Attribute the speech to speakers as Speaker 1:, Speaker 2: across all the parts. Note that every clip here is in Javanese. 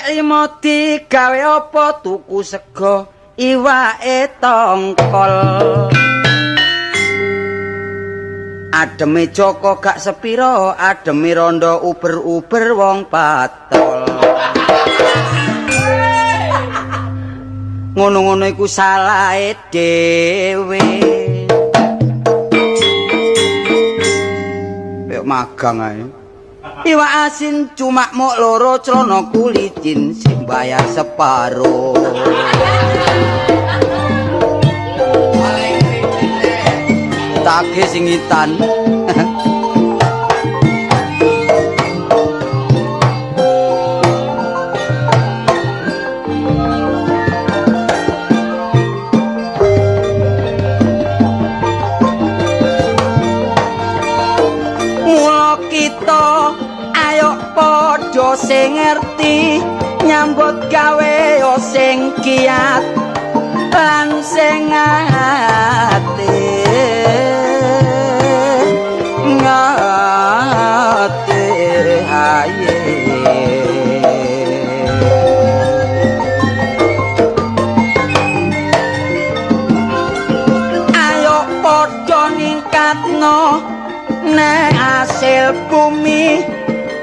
Speaker 1: Duwek 5 digawe apa tuku sego iwake tongkol. Ademe Joko gak sepiro, ademe rondo uber-uber wong patol. Ngono-ngono iku salahe dhewe. Kayak magang ae. Iwak asin cuma mok loro, celana kulicin sing bayar separo. Tage singitan. Mula kita ayo padha sing ngerti nyambut gawe yo sing kiat lan sing ati ngati aye. Ayo padha ningkatno nek hasil bumi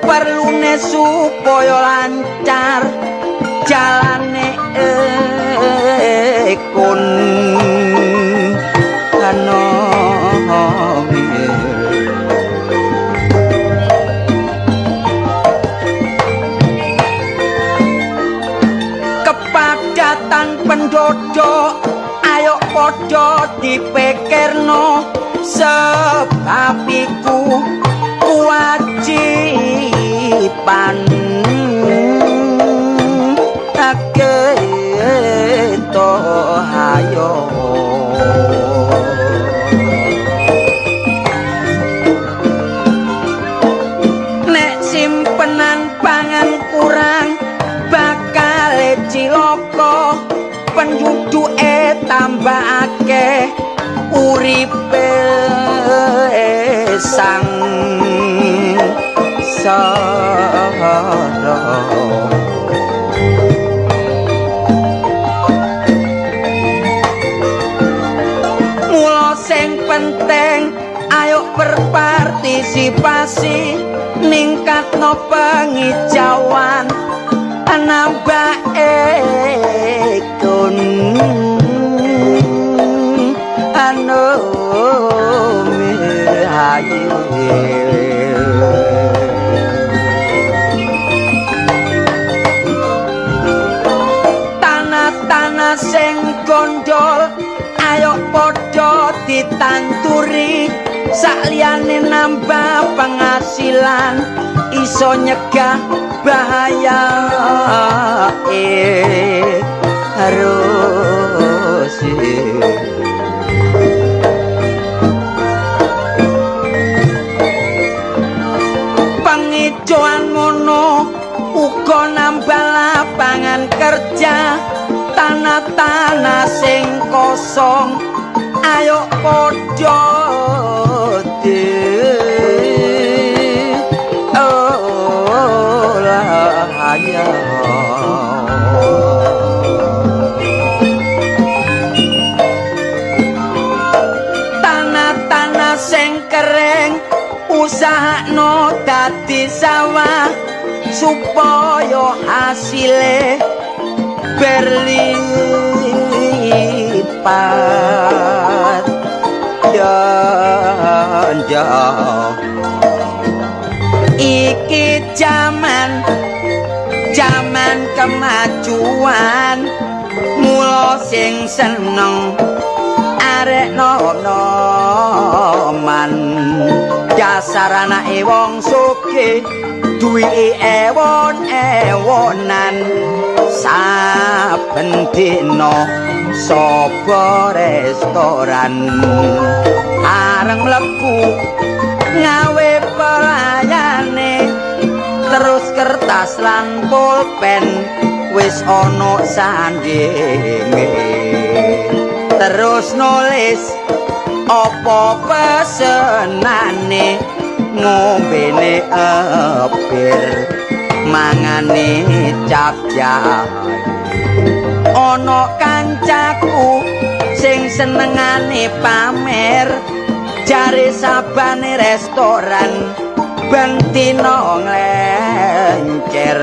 Speaker 1: perlune supaya lancar jalane ekon anomi. Kepadatan penduduk ayo padha dipikirno sebab iku kewajiban to hayo. Nek simpenan pangan kurang bakal cilaka, penduduke tambah akeh uripe sang sara. Mula sing penting ayo berpartisipasi ningkatno pengijauan nambah ekon anu mihayu. Tanah-tanah sing gondol ayo padha ditanduri, sakliyane nambah penghasilan iso nyegah bahaya erosi. Pengijoan mono uga nambah lapangan kerja, tanah-tanah sing kosong ayo padha diolah ya. Tanah-tanah sing kering usahakno dadi sawah supaya hasile berlipat. Ya iki jaman jaman kemajuan, mula sing seneng arek nom-noman. Dasar anake wong sugih duwike ewon-ewonan, saben dina sapa restoran areng mlebu ngawe pelayane, terus kertas lan pulpen wis ana sandinge, terus nulis apa pesenane, ngombene ebir mangane kecap jahe. Ana kancaku sing senengane pamer, jare sabane restoran ben dina nglencer.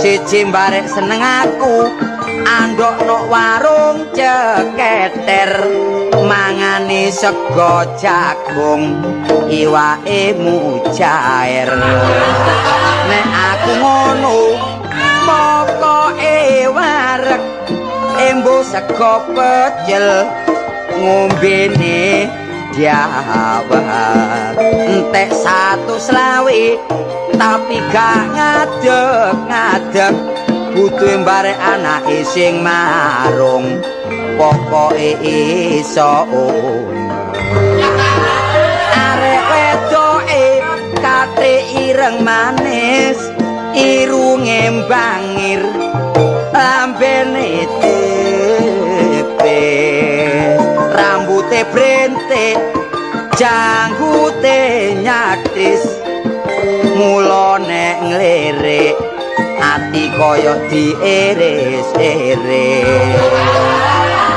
Speaker 1: Siji mbarek seneng aku andhok nok warung ceketer, mangane sego jagung iwake mujair. Nek aku ngono pokoke wareg, embo sego pecel ngombene diawak. Entek 120 tapi gak ngadeg-ngadeg, butuhe mbarek anake sing marung, pokoke iso arek wedoke kate ireng manis, irunge bangir lambene tipis, rambute brentik janggute nyatis, mula nek nglirik ati kaya diiris-iris.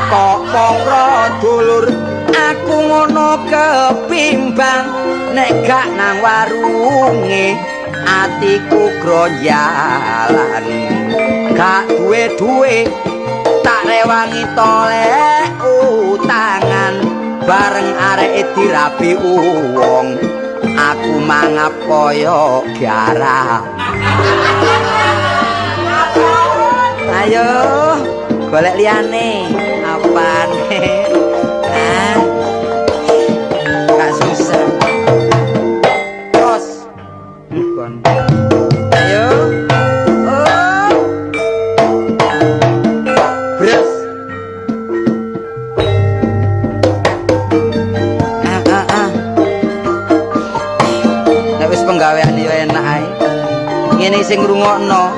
Speaker 1: Kok pokro dulur aku ngono kepimbang, nek gak nang warunge atiku gronjalan. Gak duwe-duwe tak rewangi tolek utangan, bareng areke dirabi wong aku mangap kaya garam. Ayo golek liyane apane? Ah, gak susah. Terus kon. Ayo. Oh. Bres. Ah ah ah. Nek wis penggawean yo enak ae. Ngene sing ngrungokno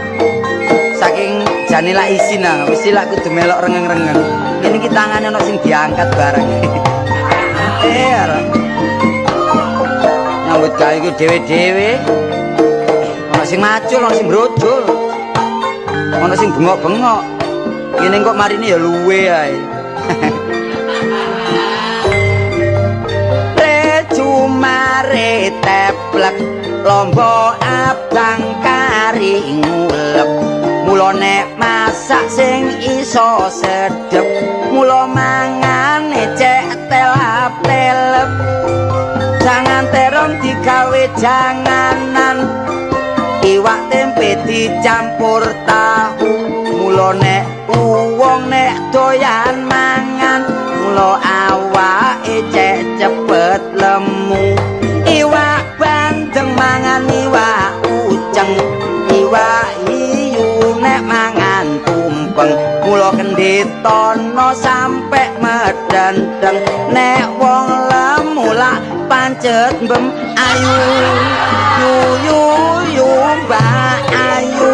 Speaker 1: saking jane lak isin ah, mesti lak kudu melok rengeng-rengeng. Ngene iki tangane ana sing diangkat bareng. Nyambut gawe iku dhewe-dhewe. Ana sing macul, ana sing brojol. Ana sing bengok-bengok. Ngene kok marine ya luwe ae. Recumare teplek lombok abang kari ngulek. Mula nek masak sing iso sedhep, mula mangane cek telap-telep. Jangan terong digawe janganan, iwak tempe dicampur tahu. Mula nek wong nek doyan mangan, mula awake cek cepet lemu. Iwak bandeng mangan iwak uceng, iwak hiyu nek mangan tumpeng. Mula kendhetono sampe medendeng, nek wong lemu lak pancet mbem. Ayu yu yu yu mbak ayu,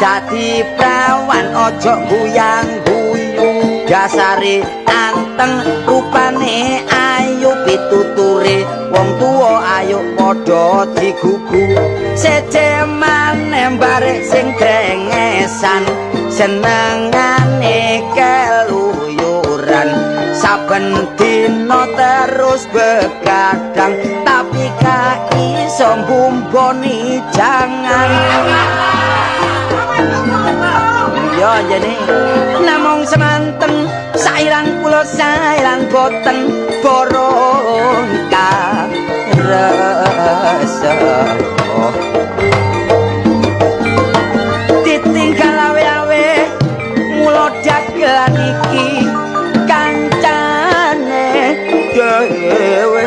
Speaker 1: dadi prawan aja guyang guyu. Dasare anteng rupane ayu, pituture wong tuwa ayo padha digugu. Seje maneh barek sing drengesan, senengane keluyuran. Saben dina terus begadang, tapi gak iso mbumboni jangan. Iya jane namung semanten sairan kula sairan boten borong karesep. Ditinggal awe-awe mula dagelan iki kancane dhewe.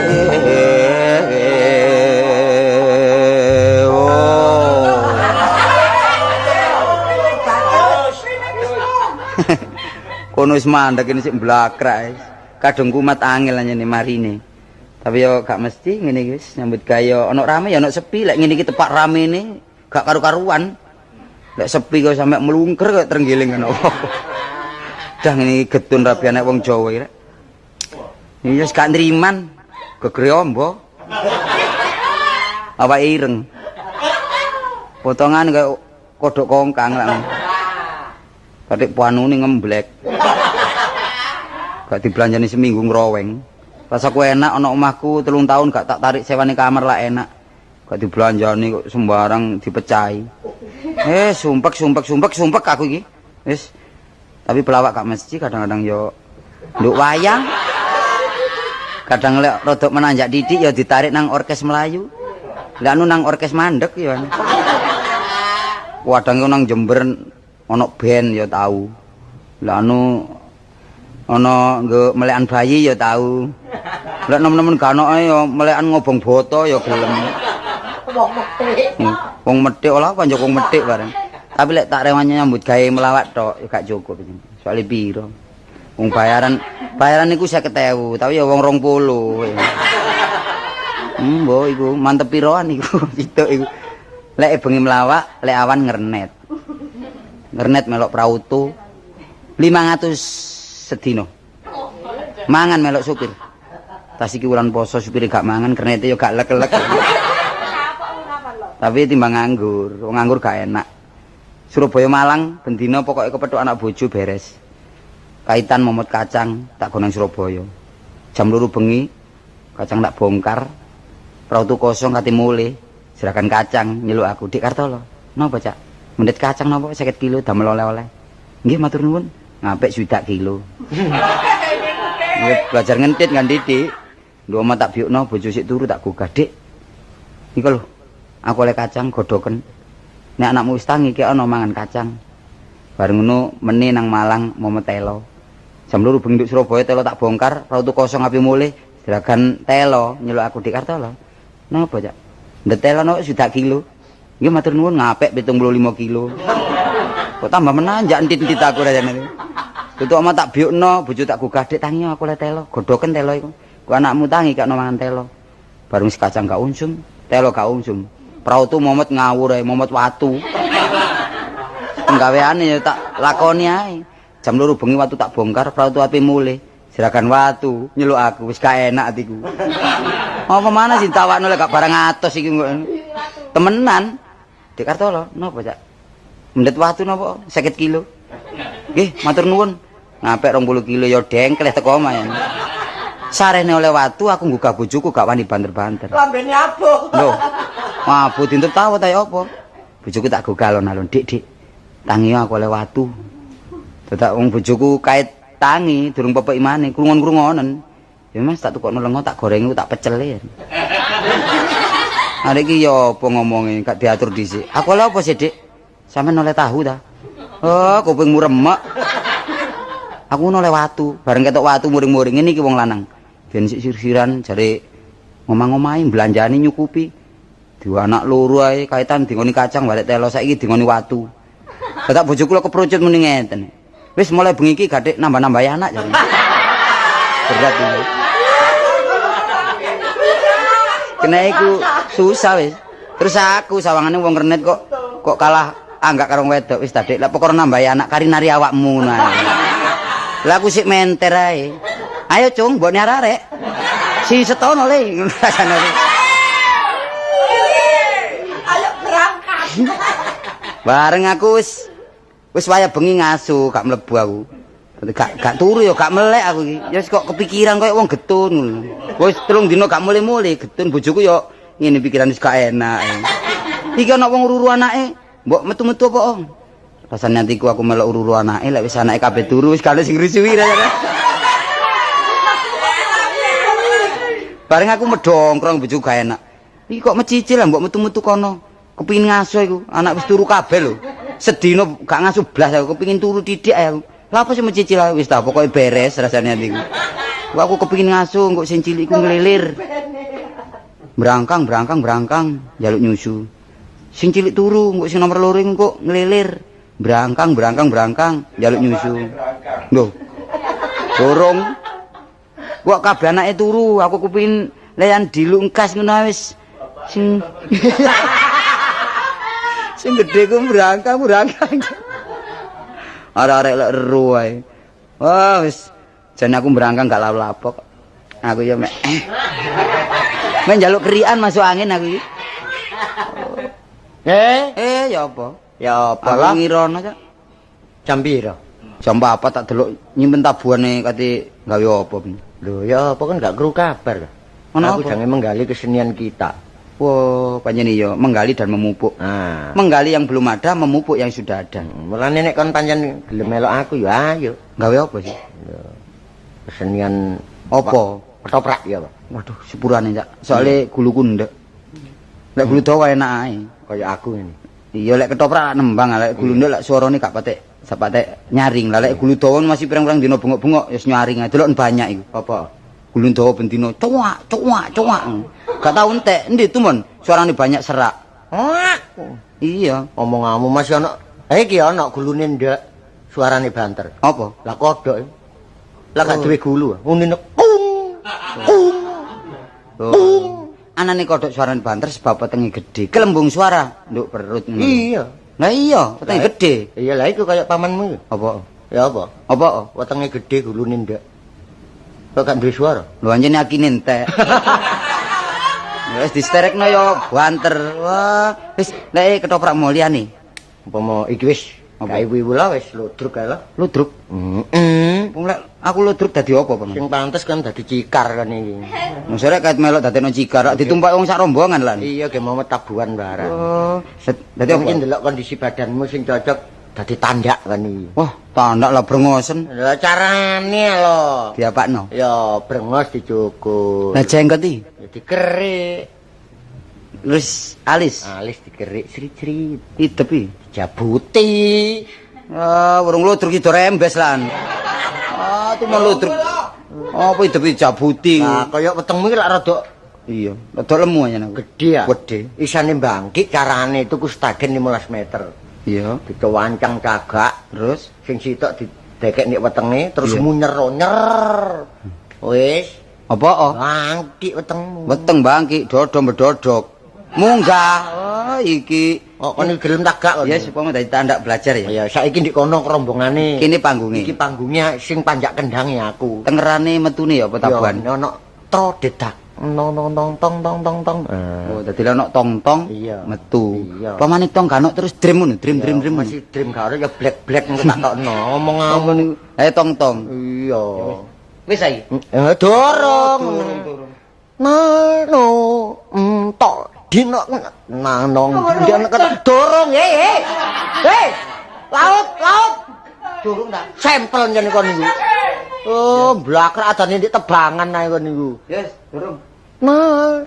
Speaker 1: Kono wis mandek ini sik mblakrak. Kadung kumat angel anjene marine. Tapi yo gak mesti ngene iki wis nyambut gawe ana rame ya ana sepi. Lek ngene iki tepak ramene gak karu-karuan. Lek sepi kok sampe mlungker kok trenggiling ngono. Dah ngene iki getun rabi anak wong Jawa iki rek. Iki wis gak nriman, gegere ombo. Awake ireng. Potongan kaya kodhok kongkang lak. Katik panune ngemblek. Gak dibelanjani seminggu ngroweng. Rasaku enak ana omahku 3 tahun gak tak tarik sewane kamar lah enak. Gak dibelanjani kok sembarang dipecahi. Sumpek sumpek sumpek sumpek aku iki. Wis. Tapi pelawak gak mesti kadang-kadang yo nduk wayang. Kadang lek rodok menanjak didik ya ditarik nang orkes Melayu. Lah anu nang orkes mandek ya. Kadang nang Jember ana band ya tau. Lah anu ana nggo melekan bayi ya tau. Lek nemen-nemen gak ono ya melekan ngobong boto ya gelem.
Speaker 2: Wong methik.
Speaker 1: Wong methik ora apa njok wong methik bareng. Tapi lek tak rewani nyambut gawe melawak tok ya gak cukup. Soale piro? Wong bayaran niku 50.000, tapi ya wong 20. Mbok iku mantep piroan iku situk iku. Lek bengi melawak, lek awan ngernet. Ngernet melok prauto 500 sedina. Mangan melok supir. Tas iki wulan poso supir gak mangan, kernete ya gak lek-lek. Tapi timbang nganggur, wong nganggur gak enak. Surabaya Malang bendina pokoke kepethuk anak bojo beres. Kaitan momot kacang tak gonang Surabaya. Jam 2 bengi kacang tak bongkar. Prautu kosong kate mulih. Serakan kacang nyeluk aku, "Dik Kartolo." "Napa, Cak?" "Mendhet kacang napa 50 kilo damel oleh-oleh." "Nggih, matur nuwun." Ngapik 60 kilo. Ya, belajar ngentit kan didik. Nduk omah tak biukno bojo sik turu tak gugah, "Dik. Iku lho, aku oleh kacang godhoken. Nek anakmu wis tangi ki ana mangan kacang." Bareng ngono meni nang Malang momot telo. Jam 2 bengi nduk Surabaya telo tak bongkar, rautu kosong api mulih, jeragan telo nyeluk aku, "Dik Kartolo." "Napa, Cak?" "Ndek telo no 60 kilo." "Nggih matur nuwun ngapik 75 kilo." Kok tambah menanjak entit-entit aku rasane. Tutuk omah tak biukno, bojo tak gugah, "Dik tangi aku oleh telo, godhoken telo iku. Ku anakmu tangi gak mangan telo." Bareng wis kacang gak unsum, telo gak unsum. Prautu momot ngawur ae, momot watu. Penggaweane ya tak lakoni ae. Jam 2 bengi watu tak bongkar, prautu ape mulih. Jeragan watu nyeluk aku, wis gak enak atiku. Apa mana sih tawakno lek gak barang atos iki kok. Temenan. Dik Kartolo, napa, Cak? Mendhet watu napa 50 kilo. Nggih, matur nuwun. Ngapik 20 kilo ya dengkleh teko omah ya. Sarene oleh watu aku nggugah bojoku gak wani banter-banter.
Speaker 2: Lambene abuh.
Speaker 1: Lho. Mabuk dintup tahu ta ya apa? Bojoku tak gugah alon-alon, "Dik, Dik. Tangi aku oleh watu." Dadak wong bojoku kait tangi durung pepek imane, krungon-krungonen. Ya Mas tak tukokno lenga tak goreng tak pecele. Arek iki ya apa ngomonge gak diatur dhisik. Aku oleh apa sih, Dik? Sampeyan oleh tahu ta? Oh, kupingmu remek. Aku ngono oleh watu, bareng ketok watu muring-muring ngene iki wong lanang. Ben sik sir-siran jare ngomah-ngomahi belanjane nyukupi. Dua anak loro ae kaitan dingoni kacang balik telo saiki dingoni watu. Dadak bojoku lho keprocut muni ngeten. Wis mulai bengi iki gathik nambah-nambahi anak jare. Berat iki. Kena iku susah wis. Terus aku sawangane wong kernet kok kalah anggak karo wedok wis ta Dik. Lah perkara nambahi anak kari nari awakmu ngono ae. Lah aku sik menter ae. Ayo cung mbok arek. Si setono le ngono rasane.
Speaker 2: Ayo berangkat.
Speaker 1: Bareng aku wis wayah bengi ngasu gak mlebu aku. Gak turu ya gak melek aku iki. Ya wis kok kepikiran koyo wong getun ngono. Wis 3 dina gak mulih-mulih, getun bojoku ya ngene pikiran wis gak enak. Iki ana wong ururu anake, mbok metu-metu apa? Oh? Rasane atiku aku melok ururu anake, lek wis anake kabeh turu wis gak ono sing ngrusuhi rasane. Bareng aku medongkrong bojoku gak enak. Iki kok mecicil lah mbok metu-metu kono. Kepingin ngaso iku, anak wis turu kabeh lho. Sedina gak ngaso blas aku kepingin turu titik ae aku. Lah apa sih mecicil wis ta pokoke beres rasane atiku. Wah aku kepingin ngaso engko sing cilik iku ngelilir. Brangkang brangkang brangkang njaluk nyusu. Sing cilik turu engko sing nomor loro engko ngelilir. Brangkang brangkang brangkang njaluk nyusu. Lho. Dorong. Kok kabeh anake turu, aku kepingin leyan dilungkas ngono wis. Sing sing gedhe ku brangkang brangkang. Arek-arek lek ero ae. Wah wis jan aku brangkang gak lapo-lapo kok. Aku ya mek mek njaluk kerian masuk angin aku iki. Ya apa?
Speaker 3: Ya apa lah?
Speaker 1: Aku ngirono, Cak.
Speaker 3: Jam piro?
Speaker 1: Jam 4 tak delok nyimpen tabuhane kate gawe apa.
Speaker 3: Lho, ya apa kan gak kru kabar.
Speaker 1: Ono
Speaker 3: Aku
Speaker 1: apa?
Speaker 3: jangan menggali kesenian kita.
Speaker 1: Wah, pancen iya, menggali dan memupuk.
Speaker 3: Nah.
Speaker 1: Menggali yang belum ada, memupuk yang sudah ada.
Speaker 3: Mulane nek kon pancen gelem melok aku ya ayo.
Speaker 1: Gawe apa sih?
Speaker 3: Kesenian
Speaker 1: Apa?
Speaker 3: Ketoprak ya, Pak.
Speaker 1: Waduh, sepurane, Cak. Soale guluku ndek. Lek gulu dawa enak ae.
Speaker 3: Kaya aku ini.
Speaker 1: Iya, lek ketoprak nembang, lek gulu ndek lek suarane gak patek sapatek nyaring. Lah lek gulu dawa masih pirang-pirang dina bengok-bengok ya nyaring ae. Delok banyak iku.
Speaker 3: Apa?
Speaker 1: Gulu dawa ben dina cuak cuak cuak. Gak tau entek. Endi tumon suarane banyak serak.
Speaker 3: Wah.
Speaker 1: Iya.
Speaker 3: Omonganmu masih ana. Eh iki ana gulune ndek. Suarane banter.
Speaker 1: Apa?
Speaker 3: Lah kodhok. Lah gak duwe gulu. Unine kung. Kung.
Speaker 1: Oh. Anane kodhok suarane banter sebab wetenge gedhe. Kelembung suara nduk perut ngono.
Speaker 3: Iya.
Speaker 1: Lah iya, wetenge gedhe.
Speaker 3: Iya lah iku kaya pamanmu iku.
Speaker 1: Apa?
Speaker 3: Ya apa?
Speaker 1: Apa?
Speaker 3: Wetenge gedhe gulune ndek. Kok gak duwe suara?
Speaker 1: Lho anjene akine entek. Wis disterekno ya banter. Wah, wis lek ketoprak mulyane.
Speaker 3: Umpama iki wis
Speaker 1: Apa?
Speaker 3: gawe ibu lah wis ludruk kae lah.
Speaker 1: Ludruk.
Speaker 3: Heeh.
Speaker 1: Wong lek aku ludruk dadi apa, Paman?
Speaker 3: Sing pantes kan dadi cikar kan iki.
Speaker 1: Mesore kait melok dadekno cikar, lak ditumpaki wong sak rombongan lan.
Speaker 3: Iya ge mau tabuhan barang.
Speaker 1: Oh, dadi apa?
Speaker 3: Mungkin delok kondisi badanmu sing cocok dadi tandak kan iki.
Speaker 1: Wah, tandak lah brengosen
Speaker 3: Lah carane lho.
Speaker 1: diapakno.
Speaker 3: Ya brengos dicukur.
Speaker 1: Lah jenggot iki
Speaker 3: Ya dikerik.
Speaker 1: terus alis
Speaker 3: Alis dikerik srit-srit.
Speaker 1: idep iki.
Speaker 3: Jabuti.
Speaker 1: Ah, urung ludruk iki rembes lan. Ah, tuh ludruk. Apa idep iki jabuti?
Speaker 3: Lah kaya wetengmu iki lak rada
Speaker 1: Iya, rada lemu aja aku.
Speaker 3: gedhe ya.
Speaker 1: Gedhe.
Speaker 3: Isane bangkit carane tuku stagen 15 meter.
Speaker 1: Iya.
Speaker 3: Dicewancang cagak,
Speaker 1: Terus
Speaker 3: sing sitok didekek nek wetenge terus
Speaker 1: Iya.
Speaker 3: munyer nyer. Wis,
Speaker 1: apa oh?
Speaker 3: bangkit wetengmu.
Speaker 1: Weteng bangki, dodo bedodok. Munggah. Oh, iki.
Speaker 3: Oh, kon iki gelem tak gak kon?
Speaker 1: Ya supaya dadi tandak belajar ya.
Speaker 3: Ya saiki ndek kono rombongane.
Speaker 1: Kene panggunge.
Speaker 3: Iki panggungnya sing panjak kendange aku.
Speaker 1: Tengerane metune ya apa tabuhan?
Speaker 3: Ya, ono tro dedak. Nong nong tong tong tong tong tong.
Speaker 1: Oh, dadi lek ono tong-tong
Speaker 3: Iya.
Speaker 1: metu.
Speaker 3: Iya.
Speaker 1: Pamane tong gak ono terus dream ngono, dream dream dream.
Speaker 3: Masih dream gak ono ya black black engko tak tokno. Omong
Speaker 1: Apa niku? Ayo tong-tong.
Speaker 3: Iya.
Speaker 1: Wis saiki.
Speaker 3: Eh dorong. Na no entok dino nang nong dino dorong eh eh. Eh. Laut laut.
Speaker 1: Durung ta?
Speaker 3: Sampel jane kon niku. Oh, blakrak adane ndek tebangan ae kon niku.
Speaker 1: Yes, durung.
Speaker 3: Na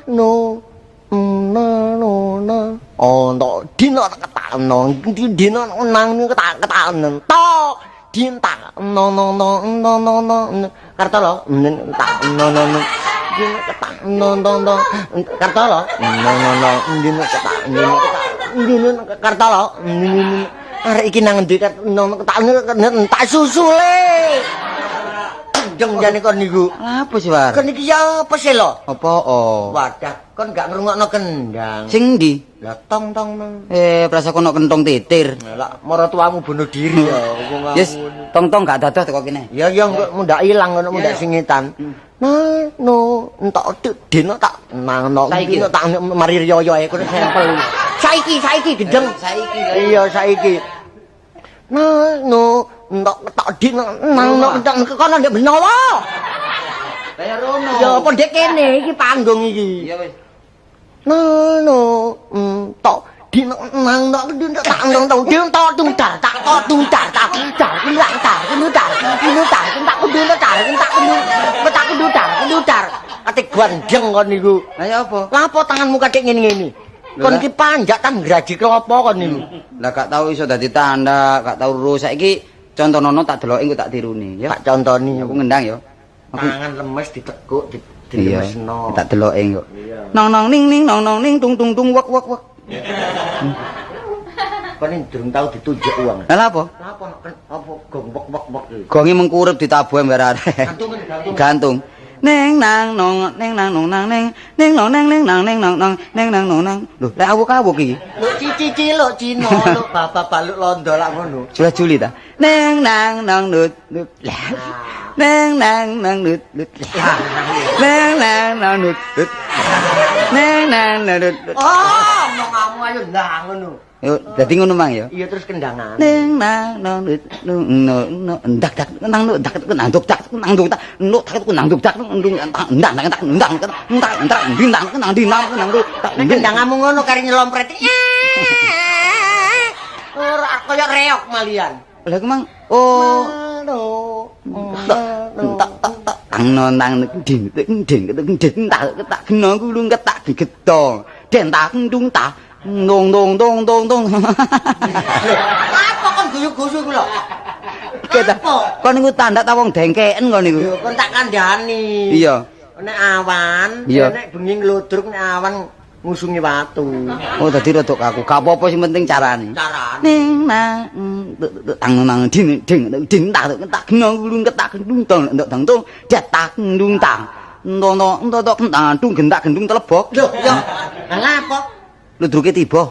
Speaker 3: no na no na. Oh, entok dino ketakno dino nang ketak ketakno. To dintak no no no no no no. Kartolo tak no no no. Dino ketak no no no. Kartolo no no no. Dino ketak dino ketak dino Kartolo. Arek iki nang endi no ketak tak susule. Jeng jane kon niku.
Speaker 1: Lah apa sih, War?
Speaker 3: Kon iki ya apa sih lho?
Speaker 1: Apa oh?
Speaker 3: Wadah, kon gak ngrungokno kendang.
Speaker 1: Sing ndi?
Speaker 3: Lah tong tong nang.
Speaker 1: Eh, prasa kono kentong titir.
Speaker 3: Lah maratuamu bunuh diri ya wong
Speaker 1: Yes, tong-tong gak dadoh teko kene.
Speaker 3: Ya ya engko mundak ilang ngono mundak singitan. Nah, no, entok dino tak nang no
Speaker 1: Saiki
Speaker 3: dino tak mari riyo ae kono sampel. Saiki saiki gendeng.
Speaker 1: Saiki.
Speaker 3: Iya saiki. Nah, no, entok tak dino nang no entok kono ndek Benowo.
Speaker 1: Lah ya rono.
Speaker 3: Ya apa ndek kene iki panggung iki.
Speaker 1: Iya wis.
Speaker 3: No no entok dino nang no dino tak nang tong dino tok tung dar tak tok tung dar tak dar ilang dar kudu dar kudu dar tak kudu dar tak kudu tak kudu dar kudu dar ate gandeng kon niku.
Speaker 1: Lah ya apa?
Speaker 3: Lah apa tanganmu katik ngene-ngene? Kon iki panjak tan graji klopo kon niku.
Speaker 1: Lah gak tau iso dadi tanda, gak tau ro. Saiki contonono tak deloki engko tak tiruni ya.
Speaker 3: Tak contoni.
Speaker 1: Aku ngendang ya. Aku
Speaker 3: Tangan lemes ditekuk
Speaker 1: iya.
Speaker 3: dilemesno.
Speaker 1: Tak deloki engko.
Speaker 3: Iya.
Speaker 1: Nong nong ning ning nong nong ning tung tung tung wak wak wak.
Speaker 3: Kon ini durung tau ditunjuk uang.
Speaker 1: Lah apa?
Speaker 3: Lah apa apa gong wek wek wek iki?
Speaker 1: Gonge mengkurep ditabuh mbak arek.
Speaker 3: Gantungan gantung.
Speaker 1: Gantung. Neng nang nong neng nang nong nang neng neng nong neng neng nang neng nong nong neng nang nong nang. Loh, lek awuk-awuk iki.
Speaker 3: Luk cici luk Cina, luk bapak baluk londo lak ngono.
Speaker 1: Sudah Juli ta? Neng nang nong nut nut. Neng nang nang nut nut. Neng nang nang nut nut. Neng nang nang nut nut.
Speaker 3: Oh, omonganmu ayo ndang ngono.
Speaker 1: Yo dadi ngono mang ya.
Speaker 3: Iya terus kendangan.
Speaker 1: Ning nang nang no no ndak dak nang no dak nang dok dak nang dok dak no dak nang dok dak ndung ndak ndak ndak ndak ndak ndak ndang nang ndi nang nang do
Speaker 3: Nek kendanganmu ngono kari nyelompret. Ora kaya reok malian.
Speaker 1: Lah iku mang oh tak tak tak tang nang ding ding ding ding tak tak geno kulung ketak digetong den tak ndung tak dong dong dong dong dong.
Speaker 3: Apa kon guyu-guyu iku lho?
Speaker 1: Apa? Kon niku tandak ta wong dengkeken kon niku.
Speaker 3: Lho kon tak kandhani.
Speaker 1: Iya.
Speaker 3: Nek awan, nek bengi ngludruk nek awan ngusungi watu.
Speaker 1: Oh dadi rada kaku. Gak apa-apa sing penting carane.
Speaker 3: Carane.
Speaker 1: Ning nang tang nang ding ding ding tak tak geno kulung ketak gendung tong ndok dang tong tak ndung tang. Ndong ndong ndok tang gentak gendung telebok.
Speaker 3: Lho, ya. Lah apa?
Speaker 1: Ludruke tiba.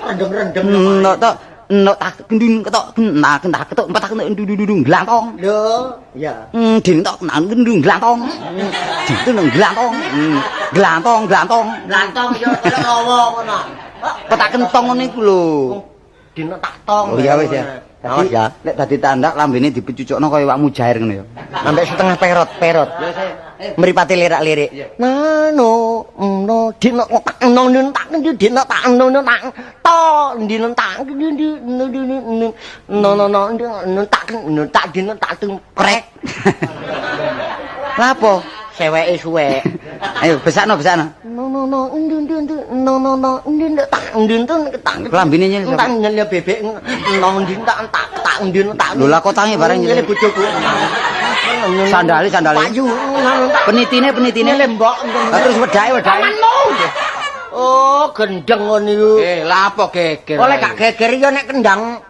Speaker 3: Rendeng-rendeng.
Speaker 1: Ndok tok ndok tak gendung ketok nah kentak ketok empat tak ndung glantong.
Speaker 3: Lho, iya.
Speaker 1: Ding tok nang gendung glantong. Ding nang glantong. Glantong glantong.
Speaker 3: Glantong ya kaya rawa ngono.
Speaker 1: Petak kentong ngono iku lho.
Speaker 3: Dino tak tong.
Speaker 1: Oh iya wis ya.
Speaker 3: Awas ya.
Speaker 1: Lek dadi tandak lambene dipecucukno kaya iwak mujair ngono ya.
Speaker 3: Sampai setengah perot-perot. Mripate lirak-lirik. Nano no dino tak no tak dino tak no tak to dino tak no no no tak no tak dino tak prek.
Speaker 1: Lah apa?
Speaker 3: Seweke suwek.
Speaker 1: Ayo besakno besakno.
Speaker 3: No no no no no no tak ndun tak
Speaker 1: lambene nyel
Speaker 3: tak nyel bebek no ndun tak tak tak ndun tak.
Speaker 1: Lho lah kotange bareng
Speaker 3: nyel bojoku.
Speaker 1: Sandale sandale. Penitine penitine
Speaker 3: lembok.
Speaker 1: Terus wedake wedake.
Speaker 3: Oh, gendeng ngono iku.
Speaker 4: Lha apa geger?
Speaker 3: Oleh gak geger ya nek kendang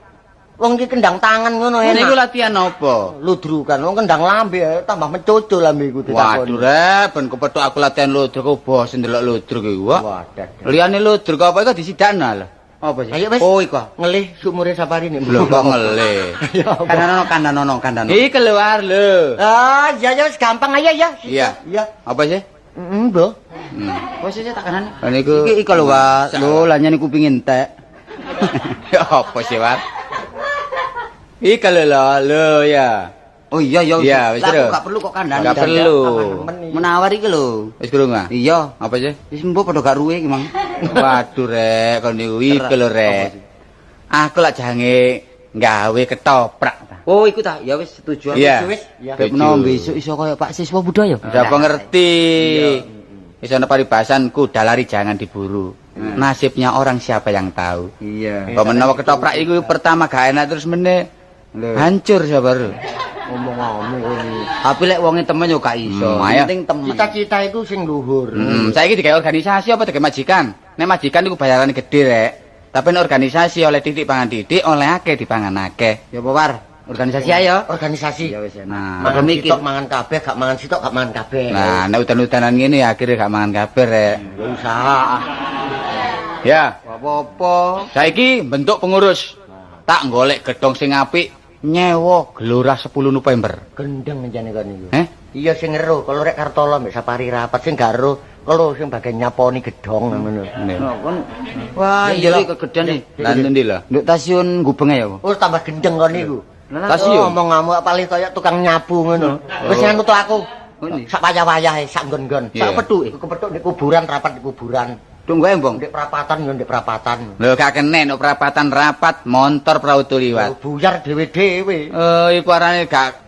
Speaker 3: wong iki kendang tangan ngono enak.
Speaker 4: Niku latihan apa?
Speaker 3: Ludrukan. Wong kendang lambe tambah mencucul lambe iku ditakoni.
Speaker 4: Waduh rek, ben kepethuk aku latihan ludruk bosen ndelok ludruk iku.
Speaker 3: Waduh.
Speaker 4: Liyane ludruk apa iku disidakno lho.
Speaker 1: Apa sih?
Speaker 3: Ayo wis.
Speaker 1: Oh iku.
Speaker 3: Ngelih sumure Sapari nek.
Speaker 4: Lho kok ngelih.
Speaker 1: Kandhanono kandhanono kandhanono.
Speaker 4: Iki keluar lho.
Speaker 3: Ah, iya ya wis gampang ayo ya.
Speaker 4: Iya.
Speaker 3: Iya.
Speaker 4: Apa sih?
Speaker 3: Heeh, Mbok.
Speaker 1: Wis sik tak kanane.
Speaker 4: Lah niku
Speaker 1: iki iki lho, Wak. Lho, lah nyene kuping entek.
Speaker 4: Ya apa sih, Wak? Iki lho lho ya.
Speaker 1: Oh iya ya.
Speaker 4: Iya, wis
Speaker 1: lah gak perlu kok kandhane.
Speaker 4: Gak perlu.
Speaker 1: Menawar iki lho.
Speaker 4: Wis krungu ah?
Speaker 1: Iya.
Speaker 4: Apa sih?
Speaker 1: Wis mbok padha gak ruwe iki, Mang.
Speaker 4: Waduh rek, kon niku iki lho rek. Aku lak jange gawe ketoprak.
Speaker 1: Oh, iku ta. Ya wis setuju aku.
Speaker 4: Wis.
Speaker 1: Beb menawa besok iso kaya Pak Siswa Budaya.
Speaker 4: Siapa ngerti. Wis ana paribasan kuda lari jangan diburu. Nasibnya orang siapa yang tahu.
Speaker 1: Iya.
Speaker 4: Kok menawa ketoprak iku pertama gak enak terus meneh hancur sabar.
Speaker 3: Ngomong-ngomong ngene.
Speaker 1: Tapi lek wonge temen yo gak iso. Penting temen.
Speaker 3: Cita-cita iku sing luhur.
Speaker 4: Saiki digawe organisasi apa digawe majikan? Nek majikan iku bayarane gede rek. Tapi nek organisasi oleh titik pangan titik, oleh akeh dipangan akeh.
Speaker 1: Ya apa war? Organisasi ayo.
Speaker 3: Organisasi.
Speaker 1: Ya wis enak.
Speaker 4: Nah,
Speaker 3: Mangan
Speaker 1: mikir.
Speaker 3: sitok mangan kabeh, gak mangan sitok gak mangan kabeh.
Speaker 4: Nah, nek udan-udanan ngene akhire gak mangan kabeh rek.
Speaker 3: Ya usaha.
Speaker 4: Ya,
Speaker 1: Apa-apa.
Speaker 4: saiki bentuk pengurus. Tak golek gedhong sing apik, nyewa Gelora 10 November.
Speaker 3: Gendeng jane kon iku.
Speaker 4: Eh?
Speaker 3: Iya sing ero, kalau rek Kartolo mbek Sapari rapat sing gak ero, kalau sing bagian nyaponi gedhong ngono.
Speaker 1: Kon wah, iya iki kegedean iki.
Speaker 4: Lah endi lho?
Speaker 1: Nduk stasiun Gubeng ya apa?
Speaker 3: Oh, tambah gendeng kon iku.
Speaker 4: Stasiun?
Speaker 3: Ngomong ngamuk paling kaya tukang nyapu ngono. Wis nganu to aku. Sak wayah-wayahe, sak nggon-nggon.
Speaker 4: Sak
Speaker 1: pethuke.
Speaker 3: Kepethuk di kuburan, rapat di kuburan.
Speaker 1: Tunggu embong.
Speaker 3: Ndek perapatan yo ndek perapatan.
Speaker 4: Lho gak kene nek perapatan rapat montor prau liwat.
Speaker 3: Buyar dhewe-dhewe.
Speaker 4: Eh iku arane gak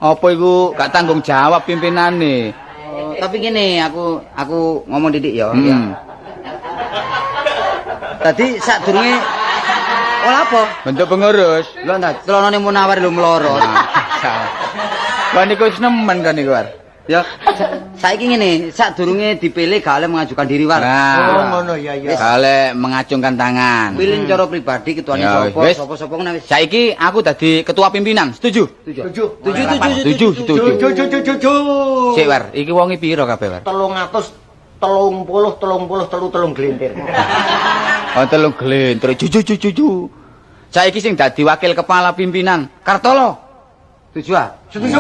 Speaker 4: apa iku gak tanggung jawab pimpinane.
Speaker 1: Oh, tapi ngene aku ngomong didik ya. Tadi sadurunge ora apa?
Speaker 4: Bentuk pengurus.
Speaker 1: Lho ndak celonane Munawar lho mlorot.
Speaker 4: Kon niku wis nemen kon niku war.
Speaker 1: Ya saiki ngene, sadurunge dipilih gak oleh mengajukan diri war.
Speaker 4: Nah,
Speaker 3: oh ngono ya ya.
Speaker 4: Gak oleh mengacungkan tangan.
Speaker 1: Pilih cara pribadi ketuane sapa, sapa-sapa ngono wis.
Speaker 4: Saiki aku dadi ketua pimpinan, setuju?
Speaker 1: Setuju.
Speaker 4: Setuju.
Speaker 3: Setuju.
Speaker 4: Sik war, iki wonge piro kabeh war?
Speaker 3: 333 33 glintir.
Speaker 4: Oh, 3 glintir. Cucu. Saiki sing dadi wakil kepala pimpinan Kartolo.
Speaker 1: Setuju ah?
Speaker 3: Setuju.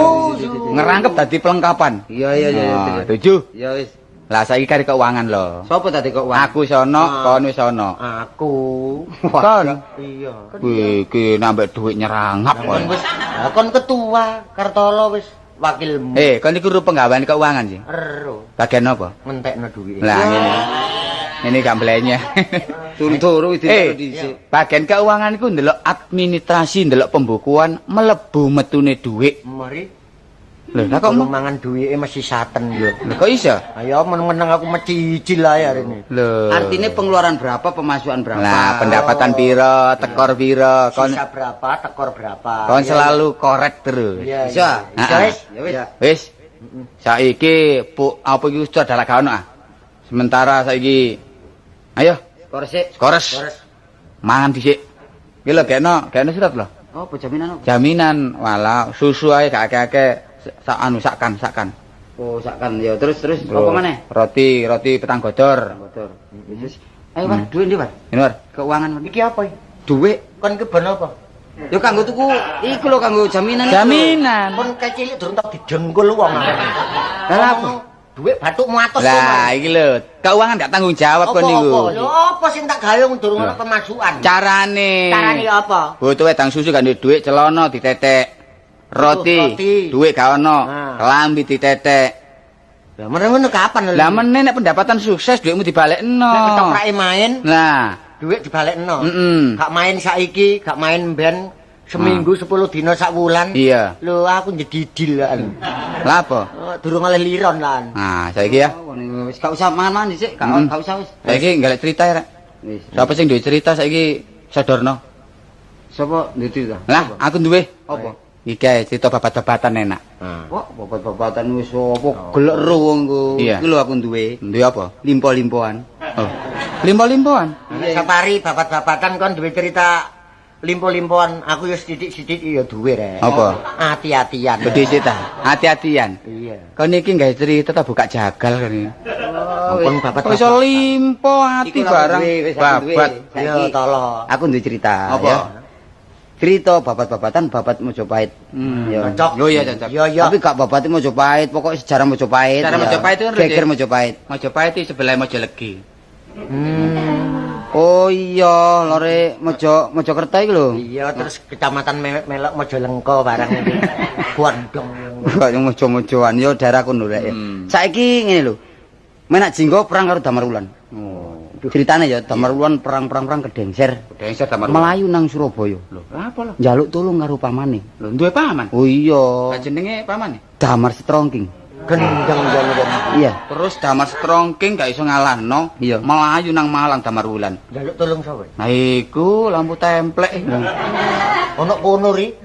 Speaker 4: Ngerangkep dadi pelengkapan.
Speaker 1: Iya.
Speaker 4: Setuju.
Speaker 1: Ya wis.
Speaker 4: Lah saiki kari keuangan lho.
Speaker 1: Sopo tadi keuangan?
Speaker 4: Aku sono, kon wis sono.
Speaker 3: Aku.
Speaker 4: Kon.
Speaker 3: Iya.
Speaker 4: Kuwi iki nambah dhuwit nyerangap
Speaker 3: Kon
Speaker 4: kon.
Speaker 3: wis, lah kon ketua, Kartolo wis wakilmu.
Speaker 4: Eh, kon iku ru penggawean keuangan sih.
Speaker 3: Ero,
Speaker 4: Bagian apa?
Speaker 3: ngentekno duwite.
Speaker 4: Lah ngene. Ini gamblennya.
Speaker 1: Turu-turu wis
Speaker 4: Eh,
Speaker 1: dhisik.
Speaker 4: bagian keuangan iku ndelok administrasi, ndelok pembukuan, mlebu metune dhuwit.
Speaker 3: Mari.
Speaker 4: Lho, lah kok
Speaker 3: Kok mangan duwike mesti saten yo.
Speaker 4: lho, kok iso?
Speaker 3: Ayo meneng-meneng aku mecicil ae arene.
Speaker 4: Lho.
Speaker 1: Artinya pengeluaran berapa, pemasukan berapa.
Speaker 4: Lah, pendapatan piro, tekor piro, kon
Speaker 3: Sisa berapa, tekor berapa.
Speaker 4: kon
Speaker 3: Iya,
Speaker 4: selalu korek terus.
Speaker 3: Iya.
Speaker 1: Bisa.
Speaker 3: Iya. Bisa wis.
Speaker 1: Ya wis.
Speaker 4: Wis. Saiki pu, apa iki wis adalah gak ono ah. Sementara saiki ayo
Speaker 1: Korsik.
Speaker 4: skores.
Speaker 3: Kores.
Speaker 4: Mangan dhisik. Iki lho gekno, gekno surat lho.
Speaker 1: Oh, apa jaminan apa?
Speaker 4: Jaminan walah susu ae gak akeh-akeh sak anu sakkan sakkan.
Speaker 1: Oh, sakkan ya. Terus terus apa maneh?
Speaker 4: Roti, roti petang godor.
Speaker 1: Motor. Terus ayo War, duit ndi, War?
Speaker 4: Ini War.
Speaker 1: Keuangan War.
Speaker 3: Iki apa iki?
Speaker 1: Duit.
Speaker 3: Kon ki ben apa?
Speaker 1: Ya kanggo tuku iku lho kanggo jaminan. iku lho.
Speaker 4: Jaminan.
Speaker 3: Kon kecilik durung tau didengkul wong.
Speaker 1: Lah lah apa?
Speaker 3: Duit bathukmu atus
Speaker 4: Lah iki lho, keuangan gak tanggung jawab kon niku.
Speaker 3: Lho apa sing tak gawe wong durung
Speaker 4: Lho.
Speaker 3: ana pemasukan?
Speaker 4: Carane.
Speaker 3: Carane apa?
Speaker 4: Butuh wedang susu gak duwe duit, celana ditetek. Roti,
Speaker 3: Roti.
Speaker 4: duit gak ono,
Speaker 3: Nah.
Speaker 4: kelambi ditetek.
Speaker 3: Lah meneng ngono kapan lho?
Speaker 4: Lah meneh nek pendapatan sukses duitmu dibalekno.
Speaker 3: Nek ketoprake main,
Speaker 4: Nah,
Speaker 3: duit dibalekno.
Speaker 4: heeh.
Speaker 3: Gak main saiki, gak main ben seminggu 10 dina sak wulan.
Speaker 4: Iya.
Speaker 3: Lho aku njedidil lan.
Speaker 4: Lah apa?
Speaker 3: Oh, durung oleh liron lan.
Speaker 4: Nah, saiki ya.
Speaker 1: Oh, wis gak usah mangan-mangan dhisik, gak usah wis.
Speaker 4: Saiki golek cerita ya, Rek.
Speaker 1: Wis.
Speaker 4: Sapa sing duwe cerita saiki sodorno?
Speaker 1: Sapa duwe cerita?
Speaker 4: Lah, aku duwe.
Speaker 1: Apa?
Speaker 4: Iki ae cerita babat-babatan enak.
Speaker 1: Wah, babat-babatan wis apa gelek ro wong ku.
Speaker 4: Iya.
Speaker 1: Iki lho aku duwe
Speaker 4: Duwe apa?
Speaker 1: limpo-limpoan.
Speaker 4: Oh. Limpo-limpoan.
Speaker 3: Nek Sapari babat-babatan kon duwe cerita limpo-limpoan, aku ya sithik-sithik ya duwe rek.
Speaker 4: Apa?
Speaker 3: Ati-atian.
Speaker 4: Bedhe ta. Hati-hatian.
Speaker 3: Iya.
Speaker 4: Kon iki gawe cerita ta buka jagal kan iki.
Speaker 3: Kon babat.
Speaker 4: Kok iso limpo ati
Speaker 1: Iku aku
Speaker 4: barang
Speaker 1: duwe, wis aku duwe.
Speaker 4: babat.
Speaker 3: Iya,
Speaker 1: Saiki
Speaker 3: tolo.
Speaker 1: Aku duwe cerita.
Speaker 4: Apa?
Speaker 1: ya. Cerita babat-babatan babat Mojopahit. Ya.
Speaker 3: Cocok.
Speaker 4: Oh iya cocok.
Speaker 3: Iya, iya.
Speaker 1: Tapi gak babat Mojopahit, pokoknya sejarah Mojopahit.
Speaker 4: Sejarah
Speaker 1: ya.
Speaker 4: Mojopahit itu kan
Speaker 1: geger
Speaker 4: Rudi.
Speaker 1: Mojopahit.
Speaker 4: Mojopahit itu sebelah Mojolegi.
Speaker 1: Oh iya, lore Mojo Mojokerto iki lho.
Speaker 3: Iya, terus kecamatan Melok Majalengka barang iki. Gondong.
Speaker 1: Kok yang mojo-mojoan yo daerah kono rek. ya. Saiki ngene lho. Menak Jinggo perang karo Damar Wulan.
Speaker 4: Oh.
Speaker 1: Ceritane ya Damar Wulan perang-perang-perang kedengser.
Speaker 4: Dengser Damar.
Speaker 1: Melayu nang Surabaya.
Speaker 4: Lho, apa lho?
Speaker 1: Njaluk tulung karo pamane.
Speaker 4: Lho, duwe paman.
Speaker 1: Oh iya,
Speaker 4: Lah jenenge paman.
Speaker 1: Damar Strongking.
Speaker 3: Gendeng jan wong.
Speaker 1: Iya.
Speaker 4: Terus Damar Strongking gak iso ngalahno,
Speaker 1: Iya.
Speaker 4: melayu nang Malang Damar Wulan.
Speaker 3: Njaluk tolong sapa?
Speaker 4: Nah iku lampu templek.
Speaker 3: Ana kono ri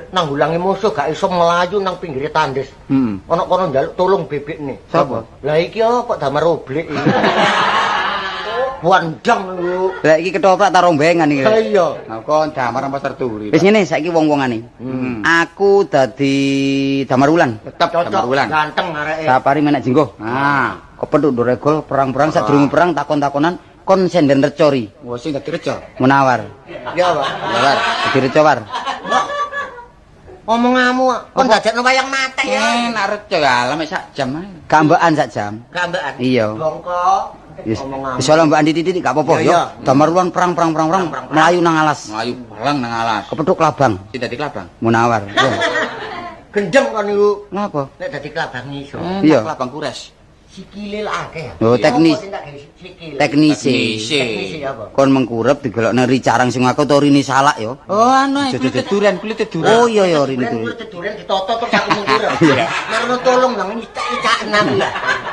Speaker 3: nanggulangi musuh gak iso melayu nang pinggire tandes.
Speaker 4: Heeh.
Speaker 3: Ana kono njaluk tolong bebekne.
Speaker 1: Sapa?
Speaker 3: Lah iki apa Damar Oblik iki. Wandang lho.
Speaker 1: Lah iki ketoprak ta rombengan iki.
Speaker 3: Lah iya.
Speaker 4: Nah kon Damar nang pasar turi.
Speaker 1: Wis ngene saiki wong-wongane.
Speaker 4: Hmm.
Speaker 1: Aku dadi Damar Wulan.
Speaker 4: Tetep
Speaker 3: Cocok
Speaker 4: Damar Wulan.
Speaker 3: ganteng areke.
Speaker 1: Sapari Menak Jinggo.
Speaker 4: Nah,
Speaker 1: Kepethuk Ndregol perang-perang sadurunge perang takon-takonan kon senden recori
Speaker 4: wah sing dadi reca.
Speaker 1: menawar.
Speaker 3: Ya, Pak.
Speaker 4: Menawar.
Speaker 1: Dadi reca war.
Speaker 3: Omonganmu kon dadekno wayang mate ya.
Speaker 4: Enak reca ya, mek sak jam ae.
Speaker 1: Gambekan sak jam.
Speaker 3: Gambekan.
Speaker 1: Iya.
Speaker 3: Bongko.
Speaker 1: Wis
Speaker 3: Omonganmu.
Speaker 1: wis oleh mbak Andi titik gak apa-apa
Speaker 3: Iya,
Speaker 1: yo.
Speaker 3: iya.
Speaker 1: Damar Wulan perang-perang perang-perang melayu nang alas.
Speaker 4: Melayu balang nang alas.
Speaker 1: Kepethuk kelabang
Speaker 4: Sing dadi kelabang.
Speaker 1: menawar. Iya.
Speaker 3: Gendeng kon iku.
Speaker 1: Ngapa?
Speaker 3: Nek dadi kelabang iso.
Speaker 1: Iya.
Speaker 4: Enak kelabang kures.
Speaker 3: Sikile lah akeh.
Speaker 1: Lho, teknis.
Speaker 3: Apa sing tak gawe sikil?
Speaker 1: Teknisi.
Speaker 4: Teknisi.
Speaker 3: Teknisi apa?
Speaker 1: Kon mengkurep digolokne ri carang sing aku to rini salak yo.
Speaker 4: Oh, anu ae, kulit duren, kulit duren.
Speaker 1: Oh iya ya rini
Speaker 3: Duren
Speaker 1: tuh.
Speaker 3: kulit duren ditoto terus aku mengkurep. Marno tolong nang icak-icaken aku lah.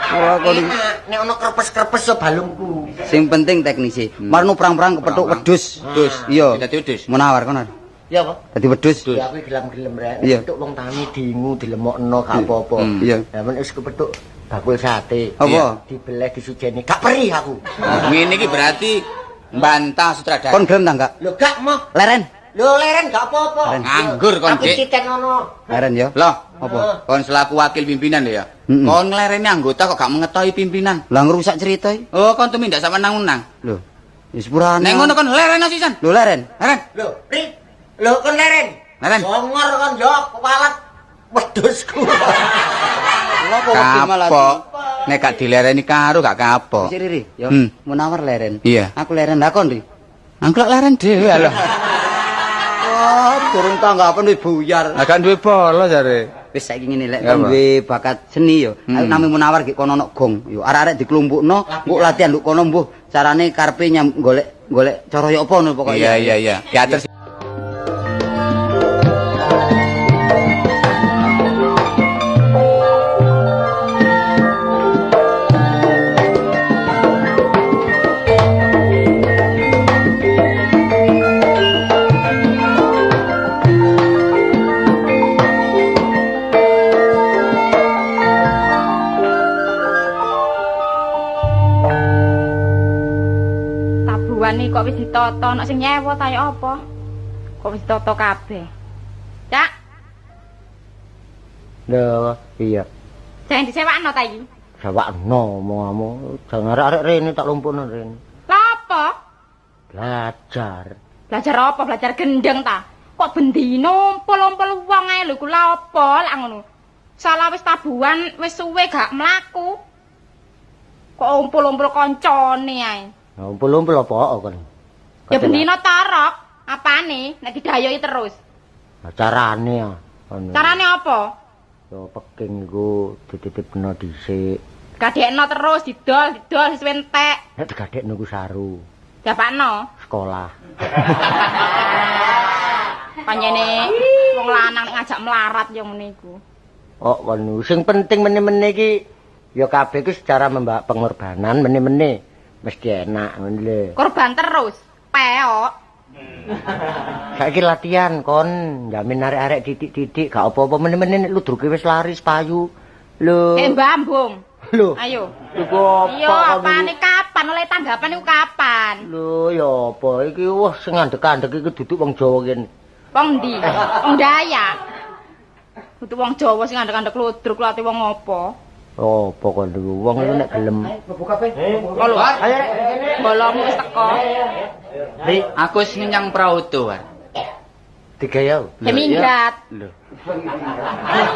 Speaker 1: Ora kon iki.
Speaker 3: Enak, nek ana krepes-krepes so balungku.
Speaker 1: Sing penting teknisi. Marno perang-perang kepethuk
Speaker 4: Perang-perang.
Speaker 1: wedhus.
Speaker 4: Wedhus.
Speaker 1: Iya.
Speaker 4: Dadi wedhus.
Speaker 1: Menawar kono.
Speaker 3: Ya apa?
Speaker 1: Dadi wedhus.
Speaker 3: Ya aku gelem-gelem rek.
Speaker 1: Iya.
Speaker 3: Kepethuk wong tani diingu dilemokno gak apa-apa.
Speaker 1: Iya.
Speaker 3: Lah men wis kepethuk bakul sate.
Speaker 1: Apa?
Speaker 3: Dibeleh disujeni. Gak perih aku.
Speaker 4: Ngene iki berarti mbantah sutradara.
Speaker 1: Kon gelem ta enggak?
Speaker 3: Lho gak moh.
Speaker 1: Leren.
Speaker 3: Lho leren gak apa-apa.
Speaker 4: Nganggur kon,
Speaker 3: Aku
Speaker 4: Dik.
Speaker 3: titen ono.
Speaker 1: Leren ya.
Speaker 4: Loh,
Speaker 1: Apa?
Speaker 4: Kon selaku wakil pimpinan lho ya.
Speaker 1: Mm-mm.
Speaker 4: Kon nglereni anggota kok gak mengetahui pimpinan.
Speaker 1: Lah ngrusak cerita iki.
Speaker 4: Oh, kon tumindak sama nang-nang.
Speaker 1: Lho. Ya sepurane.
Speaker 4: Nek ngono kon lereno sisan.
Speaker 1: Lho leren.
Speaker 4: Leren.
Speaker 3: Lho, Ri. Lho kon leren.
Speaker 4: Leren.
Speaker 3: Bongor kon yo kepalat wedhusku.
Speaker 1: Lha kok wedi malah.
Speaker 4: Kapok. Nek gak dilereni karo gak kapok.
Speaker 1: Wis Riri, yo. Munawar leren.
Speaker 4: Iya.
Speaker 1: Aku leren lah kon, Ri.
Speaker 4: Aku lak leren dhewe lho.
Speaker 1: Wah, durung tanggapan wis buyar.
Speaker 4: Lah gak duwe bolo jare.
Speaker 1: Wis saiki ngene lek
Speaker 4: Ya,
Speaker 1: kon
Speaker 4: apa?
Speaker 1: duwe bakat seni yo. Ayo nami Munawar ki kono ono gong. Yo arek-arek diklumpukno, engko latihan nduk kono mbuh carane karepe nyam golek cara yo apa ngono pokoke.
Speaker 4: Iya iya iya. Teater
Speaker 5: Tabuhan iki kok wis ditata, nek sing nyewa ta ya apa? Kok wis ditata kabeh. Cak,
Speaker 3: Lho, iya.
Speaker 5: jangan disewakno ta iki.
Speaker 3: Sewakno omong-omong. Jangan arek-arek rene tak lumpukno rene.
Speaker 5: Lah apa?
Speaker 3: Belajar.
Speaker 5: Belajar apa? Belajar gendeng ta? Kok bendino ompol-ompol wong ae lho iku lha apa lak ngono. Salah wis tabuhan wis suwe gak mlaku. Kok ompol-ompol kancane ae.
Speaker 3: Umpul-umpul apa kon?
Speaker 5: Ya bendino tarok, apane nek didayoki terus.
Speaker 3: Lah carane ya. Ngono.
Speaker 5: Carane apa?
Speaker 3: Ya peking iku dititipno dhisik.
Speaker 5: Gadekno terus didol, didol sesuai entek.
Speaker 3: Nek digadekno ku saru
Speaker 5: Diapakno?
Speaker 3: sekolah.
Speaker 5: Panjene wong lanang nek ngajak melarat ya ngene iku.
Speaker 3: Oh, kon sing penting meneh-meneh iki ya kabeh iku secara membawa pengorbanan meneh-meneh mesti enak ngono lho.
Speaker 5: Korban terus, peok.
Speaker 3: Saiki latihan kon jamin arek-arek didik-didik gak apa-apa meneh-meneh nek ludruke wis laris payu. Lho.
Speaker 5: Kayak mbambung.
Speaker 3: Lho.
Speaker 5: Ayo.
Speaker 3: Iku apa
Speaker 5: Iya, apane kapan oleh tanggapan iku kapan?
Speaker 3: Lho ya apa iki wah sing ngandek-andek iki duduk wong Jawa kene.
Speaker 5: Wong ndi? Wong Dayak. Kudu wong Jawa sing ngandek-andek ludruk late wong apa?
Speaker 3: Oh, apa kon niku wong iku nek gelem.
Speaker 1: Mlebu kabeh.
Speaker 5: Lho,
Speaker 3: Ayo rek kene.
Speaker 5: bolomu wis teko.
Speaker 3: Ri,
Speaker 4: Aku wis ngenyang Prauto, War.
Speaker 3: digaya.
Speaker 5: Ya minggat.
Speaker 4: Lho.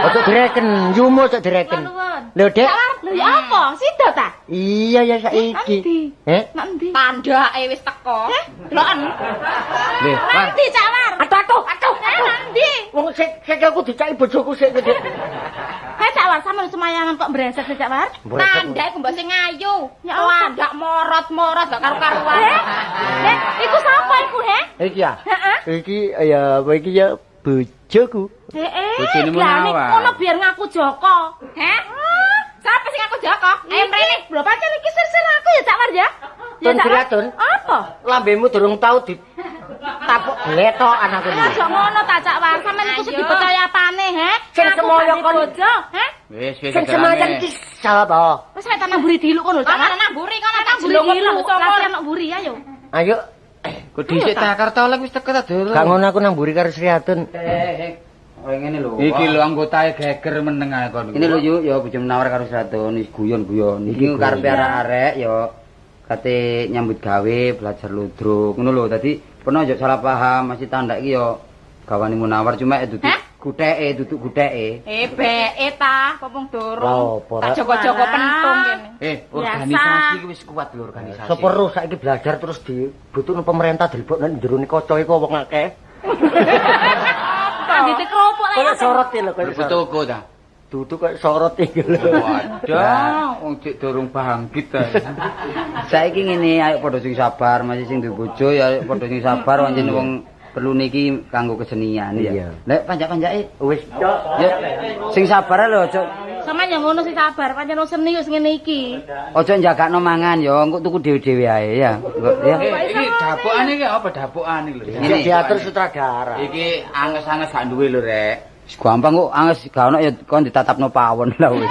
Speaker 3: Ojo direken, yumu ojo direken. Lho, Dek.
Speaker 5: Lho ya apa? Sida ta?
Speaker 3: Iya ya saiki. Eh?
Speaker 5: Tandake wis teko. Deloken.
Speaker 4: Lho, War.
Speaker 5: Nanti Cak War. Aduh aduh aduh. Nanti.
Speaker 3: Wong sik sik aku dicaki bojoku sik, Dek.
Speaker 5: Hei Cak War, sampeyan semayangan kok brengsek sih Cak War? Tandake ku mbok sing ayu. Ya tandak morot-morot gak karu-karuan. Heh, iku sapa iku, he?
Speaker 3: Iki ya. Iki ya apa iki ya bojoku.
Speaker 5: Heeh.
Speaker 4: Bojone Munawar.
Speaker 5: Kono biar ngaku Joko. Heh? Siapa sing ngaku Joko? Ayo mrene. Lho pancen iki sir-sir aku ya Cak War ya. Ya
Speaker 3: Tun
Speaker 5: Cak War.
Speaker 3: Sriatun.
Speaker 5: Apa?
Speaker 3: Lambemu durung tau di tapuk gletokan aku iki.
Speaker 5: Aja ngono ta Cak War, sampeyan iku sing dipercaya apane, he?
Speaker 3: Sing semoyo kon-
Speaker 5: bojo, he?
Speaker 4: Wis wis.
Speaker 3: Sing semayan iki sapa?
Speaker 5: Wis nek tanah mburi diluk kono, Cak. Tanah mburi kono tak jelungup nang mburi ayo.
Speaker 3: Ayo.
Speaker 4: Kudu dhisik ta Kartolek wis teko ta durung.
Speaker 3: Gak ngono aku nang mburi karo Sriatun.
Speaker 1: Oh ngene lho.
Speaker 4: Iki lho anggotae geger meneng ae kon.
Speaker 1: Ini lho yuk, ya bojo Munawar karo Sriatun wis guyon-guyon. Iki karepe arek-arek ya kate nyambut gawe, belajar ludruk ngono lho. Dadi peno aja salah paham, masih tandak iki ya gawane Munawar cuma duduk guteke, duduk guteke.
Speaker 5: Beke ta, popong durung.
Speaker 3: Apa,
Speaker 5: Tak
Speaker 3: Rek?
Speaker 5: jogo-jogo pentung kene.
Speaker 4: Organisasi iki wis kuat lho organisasi.
Speaker 3: Seperuh saiki belajar terus dibutuhno pemerintah dilebokno nang jero kaca iku wong akeh.
Speaker 5: Kandite keropok lek.
Speaker 3: Kaya sorot iki lho, kaya
Speaker 4: Mlebu
Speaker 3: sorot.
Speaker 4: toko ta.
Speaker 3: Duduk kaya sorot iki lho.
Speaker 4: Waduh, wong cek durung bangkit ta.
Speaker 1: Saiki ngene, ayo padha sing sabar, masih sing duwe bojo ya ayo padha sing sabar pancen wong perlu niki kanggo kesenian
Speaker 3: Iya.
Speaker 1: ya. Lek panjak-panjake
Speaker 3: Wis
Speaker 1: ya sing sabar lho aja
Speaker 5: Sampeyan ya ngono sing sabar, pancen wong seni wis ngene iki.
Speaker 1: aja njagakno mangan ya, engko tuku dhewe-dhewe ae ya. Engko ya.
Speaker 4: Iki dapukane iki apa dapukane lho.
Speaker 1: Ini.
Speaker 3: diatur sutradara.
Speaker 4: Iki anges-anges gak duwe lho rek.
Speaker 1: Wis gampang kok anges gak ono ya kon ditatapno pawon lah wis.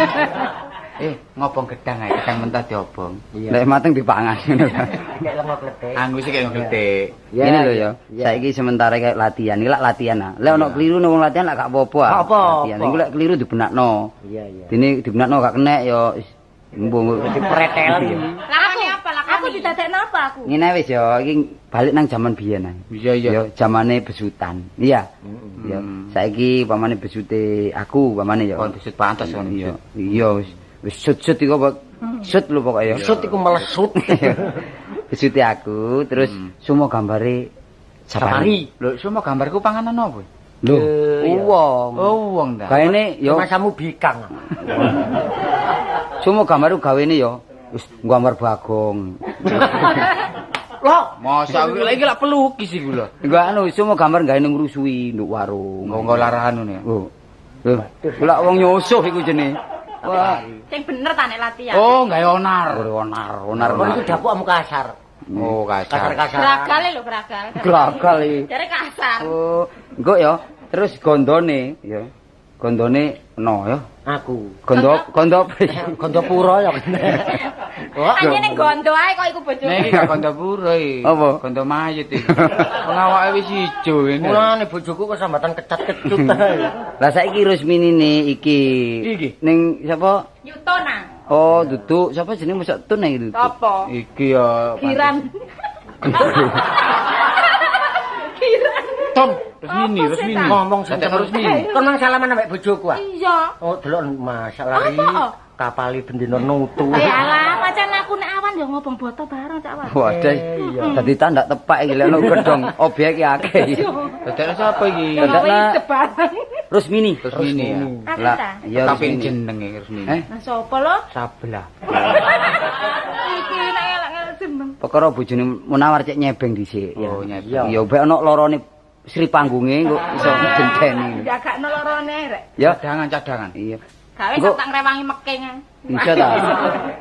Speaker 4: Ngobong gedang ae, gedang mentah diobong.
Speaker 1: Lek mateng dipangan ngono.
Speaker 3: Nek lengo kletik.
Speaker 4: Anggo sik kaya ngletik.
Speaker 1: Ngene lho ya. Saiki sementara kayak latihan, iki lak latihan ah. Lek ono keliru nang wong latihan lak gak apa-apa ah.
Speaker 3: Gak apa-apa.
Speaker 1: Latihan iku lek keliru dibenakno.
Speaker 3: Iya, iya.
Speaker 1: Dene dibenakno gak kenek ya wis mbuh
Speaker 3: Dipretelin.
Speaker 5: Lakoni apa lakoni? Aku didadekno apa aku?
Speaker 1: Ngene wis ya, iki balik nang jaman biyen ae.
Speaker 4: Iya iya.
Speaker 1: Ya jamane besutan. Iya. Ya, saiki pamane besute aku pamane ya.
Speaker 4: Kon besut pantes kon
Speaker 1: Iya.
Speaker 4: besut.
Speaker 1: Iya wis. Wis sut-sut iku apa? Sut lho pokoke ya.
Speaker 3: Sut iku melesut.
Speaker 1: Besute aku terus sumo gambare Sapari.
Speaker 4: Lho, sumo gambarku panganan apa?
Speaker 1: Lho, wong.
Speaker 4: Oh, wong ta.
Speaker 1: Gaene yo
Speaker 3: masamu bikang.
Speaker 1: Sumo gambarku gawene yo wis gambar Bagong.
Speaker 3: Lho,
Speaker 4: masa iki lak pelukis iku lho.
Speaker 1: Enggak anu sumo gambar gawe ngrusui nduk warung.
Speaker 4: Nggo larahan ngono ya.
Speaker 1: Oh. Lho, lak wong nyusuh iku jenenge.
Speaker 5: Wah, sing bener ta nek latihan.
Speaker 4: Oh, gawe onar.
Speaker 1: Onar, onar.
Speaker 3: Kon iku dapukmu kasar.
Speaker 4: Oh, kasar.
Speaker 3: Kasar-kasar.
Speaker 5: Gragal lho, gragal.
Speaker 1: Gragal iki.
Speaker 5: Jare kasar.
Speaker 1: Oh, engko ya. Terus gondone ya. Gondone no ya.
Speaker 3: Aku.
Speaker 1: Gondo gondo
Speaker 3: Gondopuro ya.
Speaker 5: Ane ning gondo ae kok iku bojone.
Speaker 4: Nek iki gak Gondopuro iki.
Speaker 1: Apa?
Speaker 4: Gondo mayit iki. Wong awake wis ijo ngene.
Speaker 3: Mulane bojoku kok sambatan kecat-kecut ae.
Speaker 1: Lah saiki Rusminine iki.
Speaker 4: Iki.
Speaker 1: Ning sapa?
Speaker 5: Yuton ah.
Speaker 1: Oh, duduk. Sapa jenenge mosok tun iki duduk.
Speaker 5: Apa?
Speaker 4: Iki ya
Speaker 5: Kiran. Kiran.
Speaker 4: Ton, Rusmini, Rusmini.
Speaker 3: Ngomong sing
Speaker 4: Dadak Rusmini.
Speaker 3: Kon nang salaman ambek bojoku ah.
Speaker 5: Iya.
Speaker 3: Oh, delok masalah ri. Kapali bendina nutu.
Speaker 5: Eh alah, pancen aku nek awan ya ngobong boto bareng cak awan.
Speaker 1: Waduh. Dadi tandak tepak iki lek ono gedhong obyek iki akeh iki.
Speaker 4: Dadakno sapa iki?
Speaker 1: Dadakno Rusmini.
Speaker 4: Rusmini ya.
Speaker 1: Lah, iya
Speaker 4: Tapi
Speaker 1: Rusmini.
Speaker 4: jenenge Rusmini.
Speaker 1: Eh?
Speaker 5: Lah sapa lho?
Speaker 4: Sabelah.
Speaker 5: Iki nek elek-elek jeneng.
Speaker 1: Perkara bojone Munawar cek nyebeng dhisik.
Speaker 4: Oh, nyebeng.
Speaker 1: Ya ben ono lorone Sri Panggunge kok iso jenteni.
Speaker 5: Jagakno lorone rek.
Speaker 1: Ya,
Speaker 4: Cadangan-cadangan.
Speaker 1: iya.
Speaker 5: Gawe
Speaker 1: Engko-
Speaker 5: sak ngrewangi meking.
Speaker 1: Bisa ta?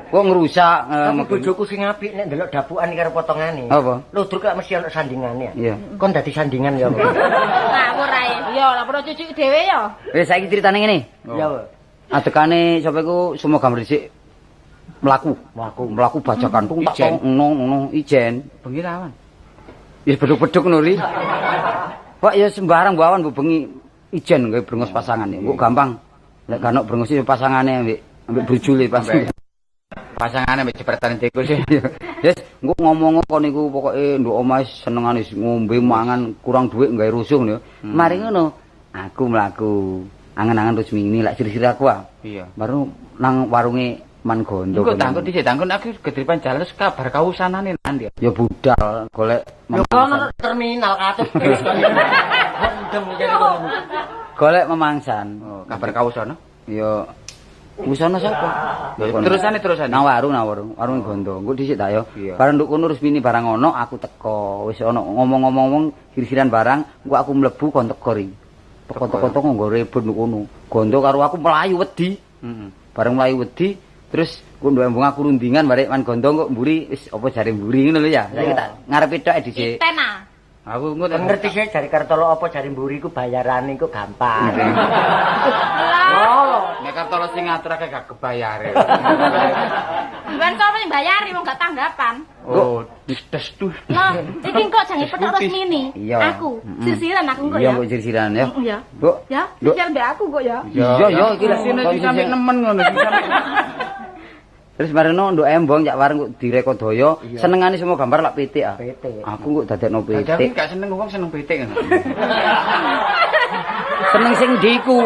Speaker 1: Kok ngrusak
Speaker 3: Tapi bojoku sing apik nek ndelok dapukan karo potongane.
Speaker 1: Apa?
Speaker 3: Ludruk lak mesti ono sandingane ya.
Speaker 1: Iya.
Speaker 3: Kon dadi sandingan ya. Apa?
Speaker 5: Ngawur ae. Iya, lah perlu cucu dhewe ya.
Speaker 1: Wis saiki critane ngene.
Speaker 3: Iya.
Speaker 1: Adekane sapa iku semua gambar dhisik mlaku,
Speaker 3: Mlaku.
Speaker 1: mlaku bajakan tung tak
Speaker 4: Ijen.
Speaker 1: tong ngono ngono ijen.
Speaker 4: Bengi lawan.
Speaker 1: Ya beduk-beduk ngono ri. Pak ya sembarang bawan mbok bengi ijen gawe brengos pasangan ya. Engko gampang. Lek gak ono brengos ya pasangane ambek ambek brujule pas.
Speaker 4: Pasangane ambek jepretan tikus sih.
Speaker 1: Yes, engko ngomong kon niku pokoke nduk omahe senengane ngombe mangan kurang dhuwit gawe rusuh ngono. Mari ngono, aku mlaku. Angen-angen Rusmini lak sir-sir aku ah.
Speaker 4: Iya.
Speaker 1: Baru nang warunge Man Gondo.
Speaker 4: Engko tangkut dhisik, tangkut aku gedripan jalan terus kabar kausanane nanti.
Speaker 1: Ya budal golek
Speaker 3: Lho kono
Speaker 1: memangsan.
Speaker 3: terminal katut. Gendeng jadi kono.
Speaker 1: Golek memangsan.
Speaker 4: Oh, kabar kausana.
Speaker 1: Ya usana sapa?
Speaker 4: Terusane terusane.
Speaker 1: Nang warung, nang warung, warung Gondo. Engko dhisik ta ya.
Speaker 4: Iya.
Speaker 1: Bareng nduk kono Rusmini barang ono aku teko. Wis ono ngomong-ngomong sir-siran barang, engko aku mlebu kon teko ri. Teko-teko teko nggo rebut nduk kono. Gondo karo aku mlayu wedi.
Speaker 4: Heeh.
Speaker 1: Bareng mlayu wedi, terus ku nduk embung aku rundingan barek Man Gondo kok mburi wis apa jare mburi ngono lho ya. Saiki tak ngarepe tok dhisik.
Speaker 5: Iten ah.
Speaker 4: Aku engko
Speaker 3: Kon ngerti sih jari Kartolo apa jari mburi ku bayarane iku gampang.
Speaker 5: Lah,
Speaker 4: Nek Kartolo sing ngatur akeh gak kebayare.
Speaker 5: ben sapa sing bayari wong gak tanggapan.
Speaker 4: Oh, des tuh.
Speaker 5: Lah, iki kok jange petok Rusmini.
Speaker 1: Iya.
Speaker 5: Aku sirsiran aku kok
Speaker 1: Iya
Speaker 5: ya.
Speaker 1: kok sir-siran ya.
Speaker 5: Iya.
Speaker 1: Mbok.
Speaker 5: Ya,
Speaker 1: Nduk.
Speaker 5: sirsiran mbek aku kok ya.
Speaker 1: Iya, iya iki lek
Speaker 4: sini sampe nemen ngono.
Speaker 1: Terus marino nduk embong cak warung kok direkodaya, senengane semua gambar lak pitik ah.
Speaker 3: Pitik.
Speaker 1: Aku kok dadekno
Speaker 4: Dadi aku
Speaker 1: pitik.
Speaker 4: gak seneng wong seneng pitik ngono.
Speaker 1: Seneng sing ndi iku?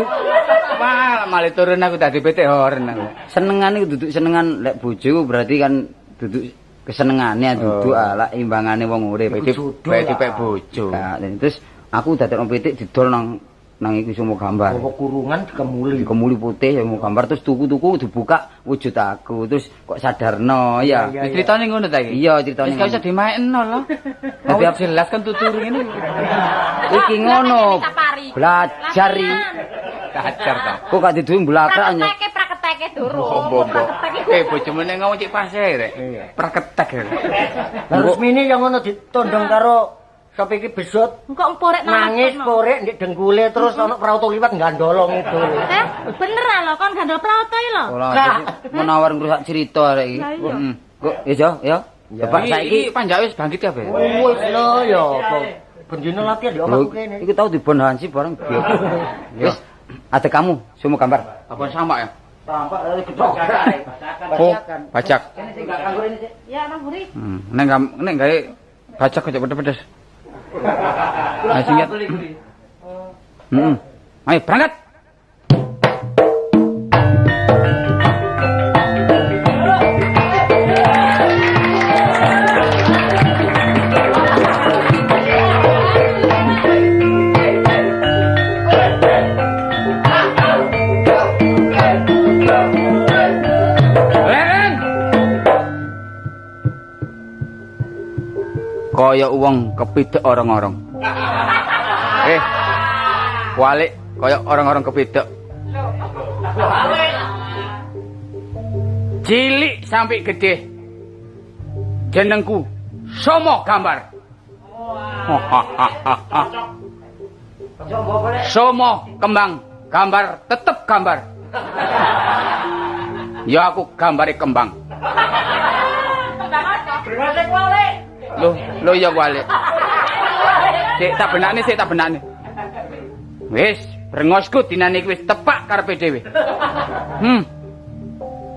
Speaker 4: Wah, malah turun aku dadi pitik horen aku.
Speaker 1: Senengane iku duduk senengan lek bojo berarti kan duduk kesenengane duduk ah lak imbangane wong urip.
Speaker 4: Pitik
Speaker 3: jodoh
Speaker 4: pitik
Speaker 3: lah.
Speaker 4: pek bojo.
Speaker 1: Nah, terus aku dadekno pitik didol nang nang iku semua gambar.
Speaker 3: Bawa kurungan dikemuli.
Speaker 1: Dikemuli putih ya mau gambar terus tuku-tuku dibuka wujud aku terus kok sadarno ya.
Speaker 3: Iya,
Speaker 4: Wis critane ngono ta iki?
Speaker 1: Iya critane.
Speaker 4: Wis gak usah dimaekno lho.
Speaker 1: Tapi
Speaker 4: Tapi jelas kan tuturi ngene.
Speaker 1: Iki ngono. Belajar iki.
Speaker 4: Kacar ta.
Speaker 1: Kok gak diduwe mblakrak nya.
Speaker 5: Praketeke praketeke durung.
Speaker 4: Bombo.
Speaker 5: Praketeke.
Speaker 4: Eh bojomu nek ngomong cek pase rek. Praketek. Rek.
Speaker 3: Lah Rusmini yang ngono ditondong karo sapa iki besut
Speaker 5: Engko emporek nang
Speaker 3: nangis korek ndek dengkule terus ana prauto liwat gandolong itu.
Speaker 5: Eh, bener ah lho kon gandol prauto iki lho.
Speaker 1: Ora menawar ngrusak cerita arek iki.
Speaker 5: Lah iya.
Speaker 1: Heeh. Kok ya ya. Bapak
Speaker 4: Iki
Speaker 1: saiki
Speaker 4: panjak wis bangkit kabeh.
Speaker 3: Wis lho ya apa. Bendina latihan di omahku kene.
Speaker 1: Iku tau dibon Hansi bareng. Wis ada kamu semua gambar.
Speaker 4: Apa sama ya?
Speaker 1: Tampak gedhok.
Speaker 4: Oh, bajak.
Speaker 5: Ya nang mburi.
Speaker 4: Nek nek gawe bajak aja pedes-pedes. Ayo singkat. Heeh. Ayo berangkat. Kaya wong kepidek orang-orang. Kualik kaya orang-orang kepidek. Cilik sampai gede. Jenengku Somo Gambar. Somo kembang, gambar tetep gambar. Ya aku gambare kembang. Loh, lho ya kualik. Sik tak benakne, sik tak benakne. Wis, brengosku dinane iki wis tepak karepe dhewe.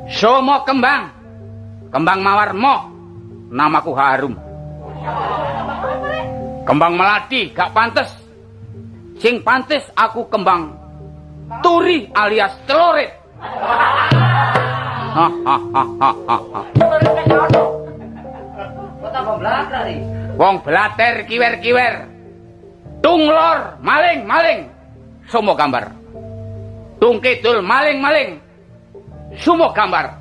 Speaker 4: Somo kembang. Kembang mawar moh. Namaku harum. Kembang melati gak pantes. Sing pantes aku kembang turi alias celorit. Wong blater kiwer-kiwer. Tunglor maling-maling. Somo Gambar. Tung kidul maling-maling. Somo Gambar.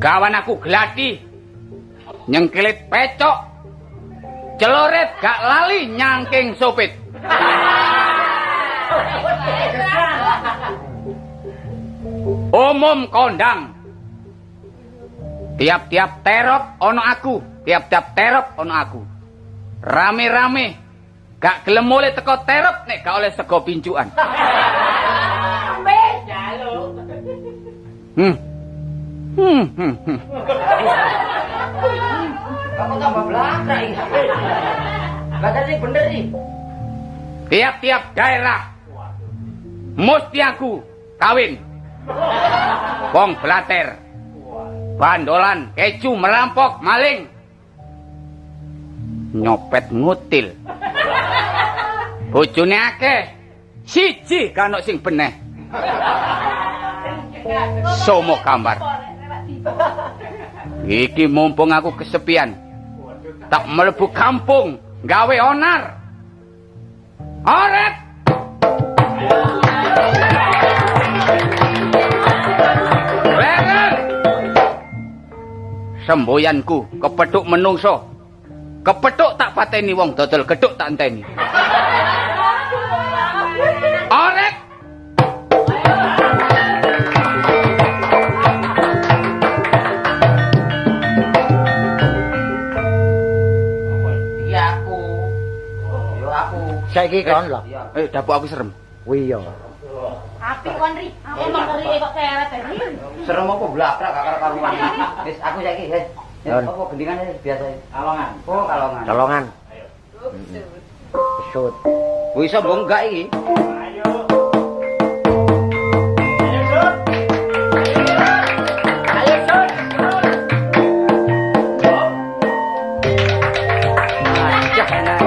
Speaker 4: Gawan aku gladi. Nyengkelit pecok. Celoret gak lali nyangking sopit. Umum kondang. Tiap-tiap terop ono aku, tiap-tiap terop ono aku. Rame-rame gak gelem mulih teko terop nek gak oleh sego pincukan.
Speaker 1: Kamu tambah belakang iki. Lah sing bener iki.
Speaker 4: Tiap-tiap daerah mesti aku kawin. Wong blater. Bandolan, keju, merampok, maling. Nyopet ngutil. Bojone akeh. Siji gak ono sing beneh. Somo Gambar. Iki mumpung aku kesepian. Tak mlebu kampung gawe onar. Oret. Leren. Semboyanku kepethuk menungso. Kepethuk tak pateni wong dodol gethuk tak enteni. Oret.
Speaker 3: Saiki kon lho.
Speaker 4: Dapuk aku serem.
Speaker 3: Kuwi ya.
Speaker 5: Apik kon ri. Aku mong ri kok seret ri.
Speaker 1: Serem apa blakrak gak karuan. Wis aku saiki wis. Apa gendingane biasa? Kalongan. Oh, kalongan.
Speaker 3: Kalongan. Ayo. Pesut.
Speaker 1: Kuwi iso mbok enggak iki?
Speaker 6: Ayo. Ayo, Sut. Ayo, Sut.
Speaker 1: Ajah enak.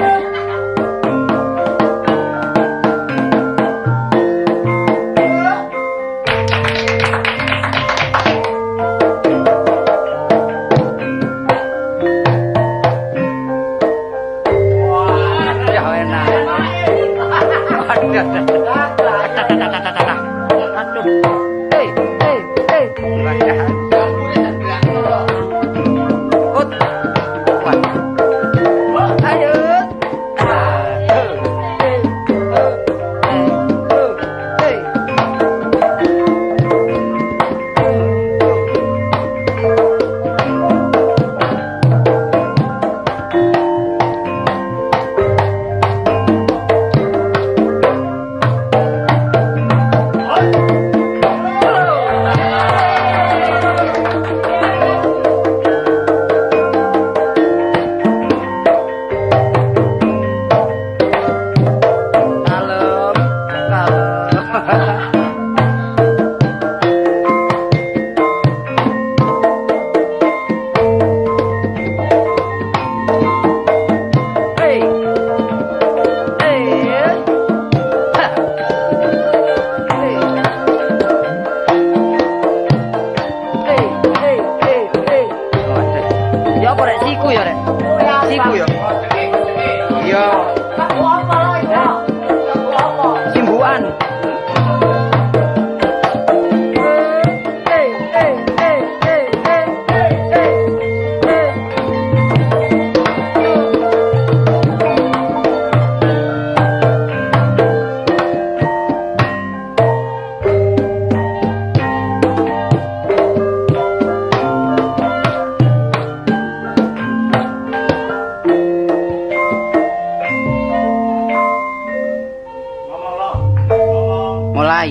Speaker 1: Mulai.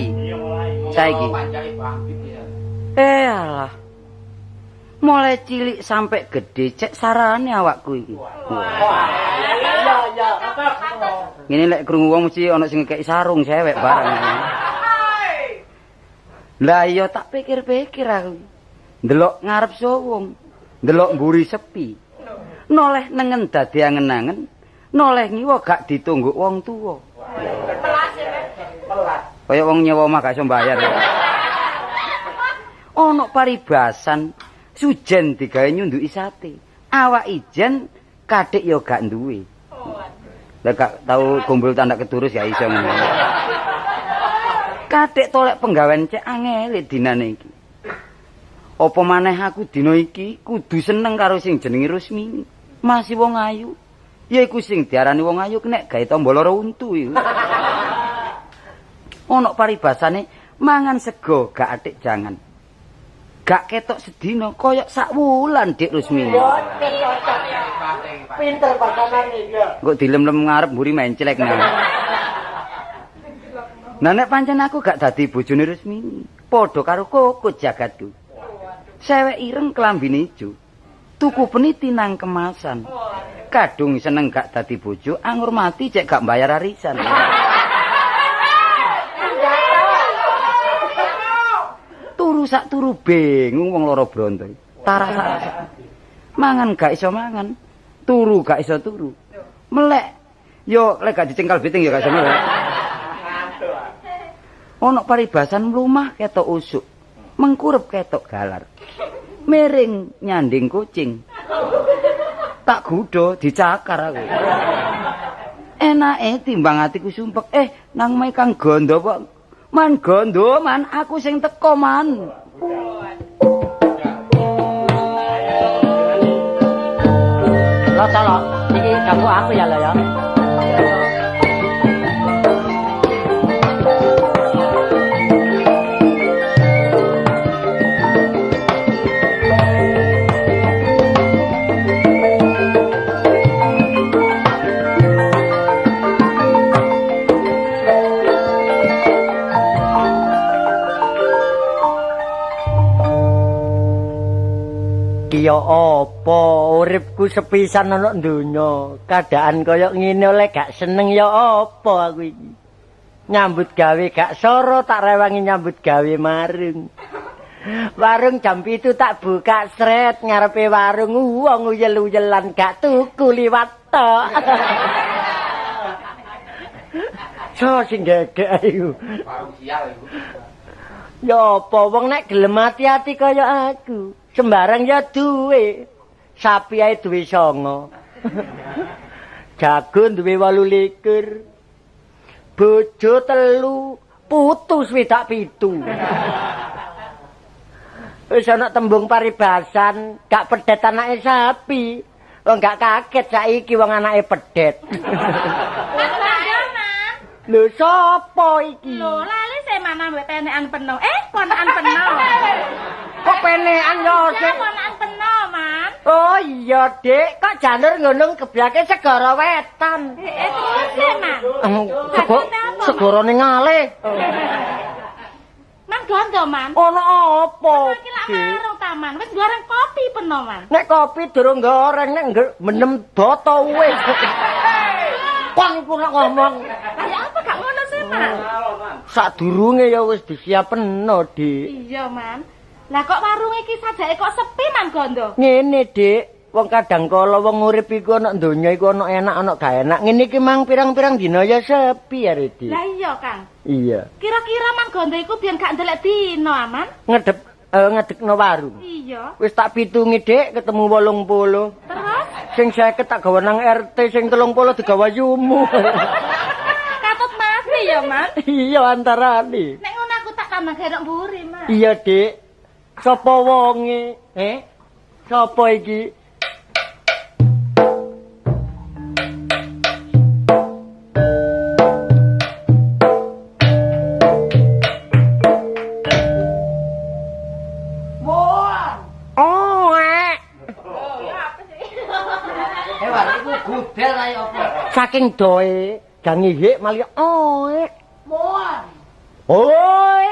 Speaker 1: Saiki. Eh alah. Mulai cilik sampai gede cek sarane awakku iki. Ngene lek krungu wong mesti ana sing ngekeki sarung sewek bareng. Lah iya tak pikir-pikir aku. Ndelok ngarep sowong, ndelok mburi sepi. Noleh nengen dadi angen-angen, noleh ngiwa gak ditunggu wong tuwa. Kaya wong nyewa omah gak iso mbayar. Ana paribasan sujen digawe nyunduki sate. Awak ijen kathik ya gak duwe. Lah gak tau gombol tandak keturus ya iso ngono. Kathik tolek penggawean cek angele dinane iki. Apa maneh aku dina iki kudu seneng karo sing jenenge Rusmini. Masih wong ayu. Ya iku sing diarani wong ayu nek gawe tamba lara untu iku. Ana paribasane mangan sego gak atik jangan. Gak ketok sedina koyok sak wulan Dik Rusmini.
Speaker 3: Pinter pasanane ya.
Speaker 1: Engko dilem-lem ngarep mburi menclek nang. Nah nek pancen aku gak dadi bojone Rusmini, padha karo kokot jagatku. Sewek ireng klambine ijo. Tuku peniti nang kemasan. Kadung seneng gak dadi bojo, angur mati cek gak bayar arisan. Turu sak turu bingung wong loro bronto. Tarasa. Mangan gak iso mangan, turu gak iso turu. Melek yo lek gak dicengkal biting ya gak iso melek. Ono paribasan mlumah ketok usuk, mengkurep ketok galar. Miring nyanding kucing. Tak gudho dicakar aku. Enake timbang atiku sumpek, nang mae Kang Gondo kok. Man Gondo, man aku sing teko man.
Speaker 3: Lo tolong, iki kamu aku ya lo ya. Ya apa uripku sepisan ana donya, keadaan kaya ngene oleh gak seneng ya apa aku iki. Nyambut gawe gak soro tak rewangi nyambut gawe marung. Warung jam 7 tak buka sret ngarepe warung wong uyel-uyelan gak tuku liwat tok. So sing gegek iku.
Speaker 4: Warung sial iku.
Speaker 3: Ya apa wong nek gelem ati-ati kaya aku. Sembarang ya duwe. Sapi ae duwe 9. Jago duwe 28. Bojo 3, putu 67. Wis ana tembung paribasan, gak pedet anake sapi. Wong gak kaget saiki wong anake pedet. Lho sapa iki?
Speaker 5: Lho lali saya mana mbek penekan penuh. Ponakan penuh.
Speaker 3: Kok penekan yo sik?
Speaker 5: Ponakan penuh, Man.
Speaker 3: Oh iya, Dik. Kok janur ngono geblake segara wetan.
Speaker 5: Terus e, Man.
Speaker 3: Segorone ngalih.
Speaker 5: Man gondo, Man.
Speaker 3: Ono apa?
Speaker 5: Iki lak marung ta, Man. Wis goreng kopi penuh, Man.
Speaker 3: Nek kopi durung goreng, nek menem boto wis. Kon iku nek ngomong.
Speaker 5: Lah ya apa gak ngono sih, Man?
Speaker 3: Sadurunge ya wis disiapno, Dik.
Speaker 5: Iya, Man. Lah kok warung iki sajake kok sepi Man Gondo?
Speaker 3: Ngene, Dik. Wong kadang kala wong urip iku ana donya iku ana enak ana gak enak. Ngene iki mang pirang-pirang dina ya sepi ya, Dik.
Speaker 5: Lah iya, Kang.
Speaker 3: Iya.
Speaker 5: Kira-kira Man Gondo iku biyen gak ndelek dina, Aman?
Speaker 3: Ngedep ngedekno warung.
Speaker 5: Iya.
Speaker 3: Wis tak pitungi, Dik, ketemu 80.
Speaker 5: Terus?
Speaker 3: Sing 50 tak gawa nang RT, sing 30 digawa yumu.
Speaker 5: Katut mati ya, Man?
Speaker 3: Iya, antarane.
Speaker 5: Nek ngono aku tak tambah gerok mburi, Man.
Speaker 3: Iya, Dik. Sapa wonge? Sapa iki?
Speaker 1: Moan.
Speaker 3: Oh, eh.
Speaker 1: War, iku gudel ae apa?
Speaker 3: Saking doe, gangi hik malih oek.
Speaker 2: Moan.
Speaker 3: Oi,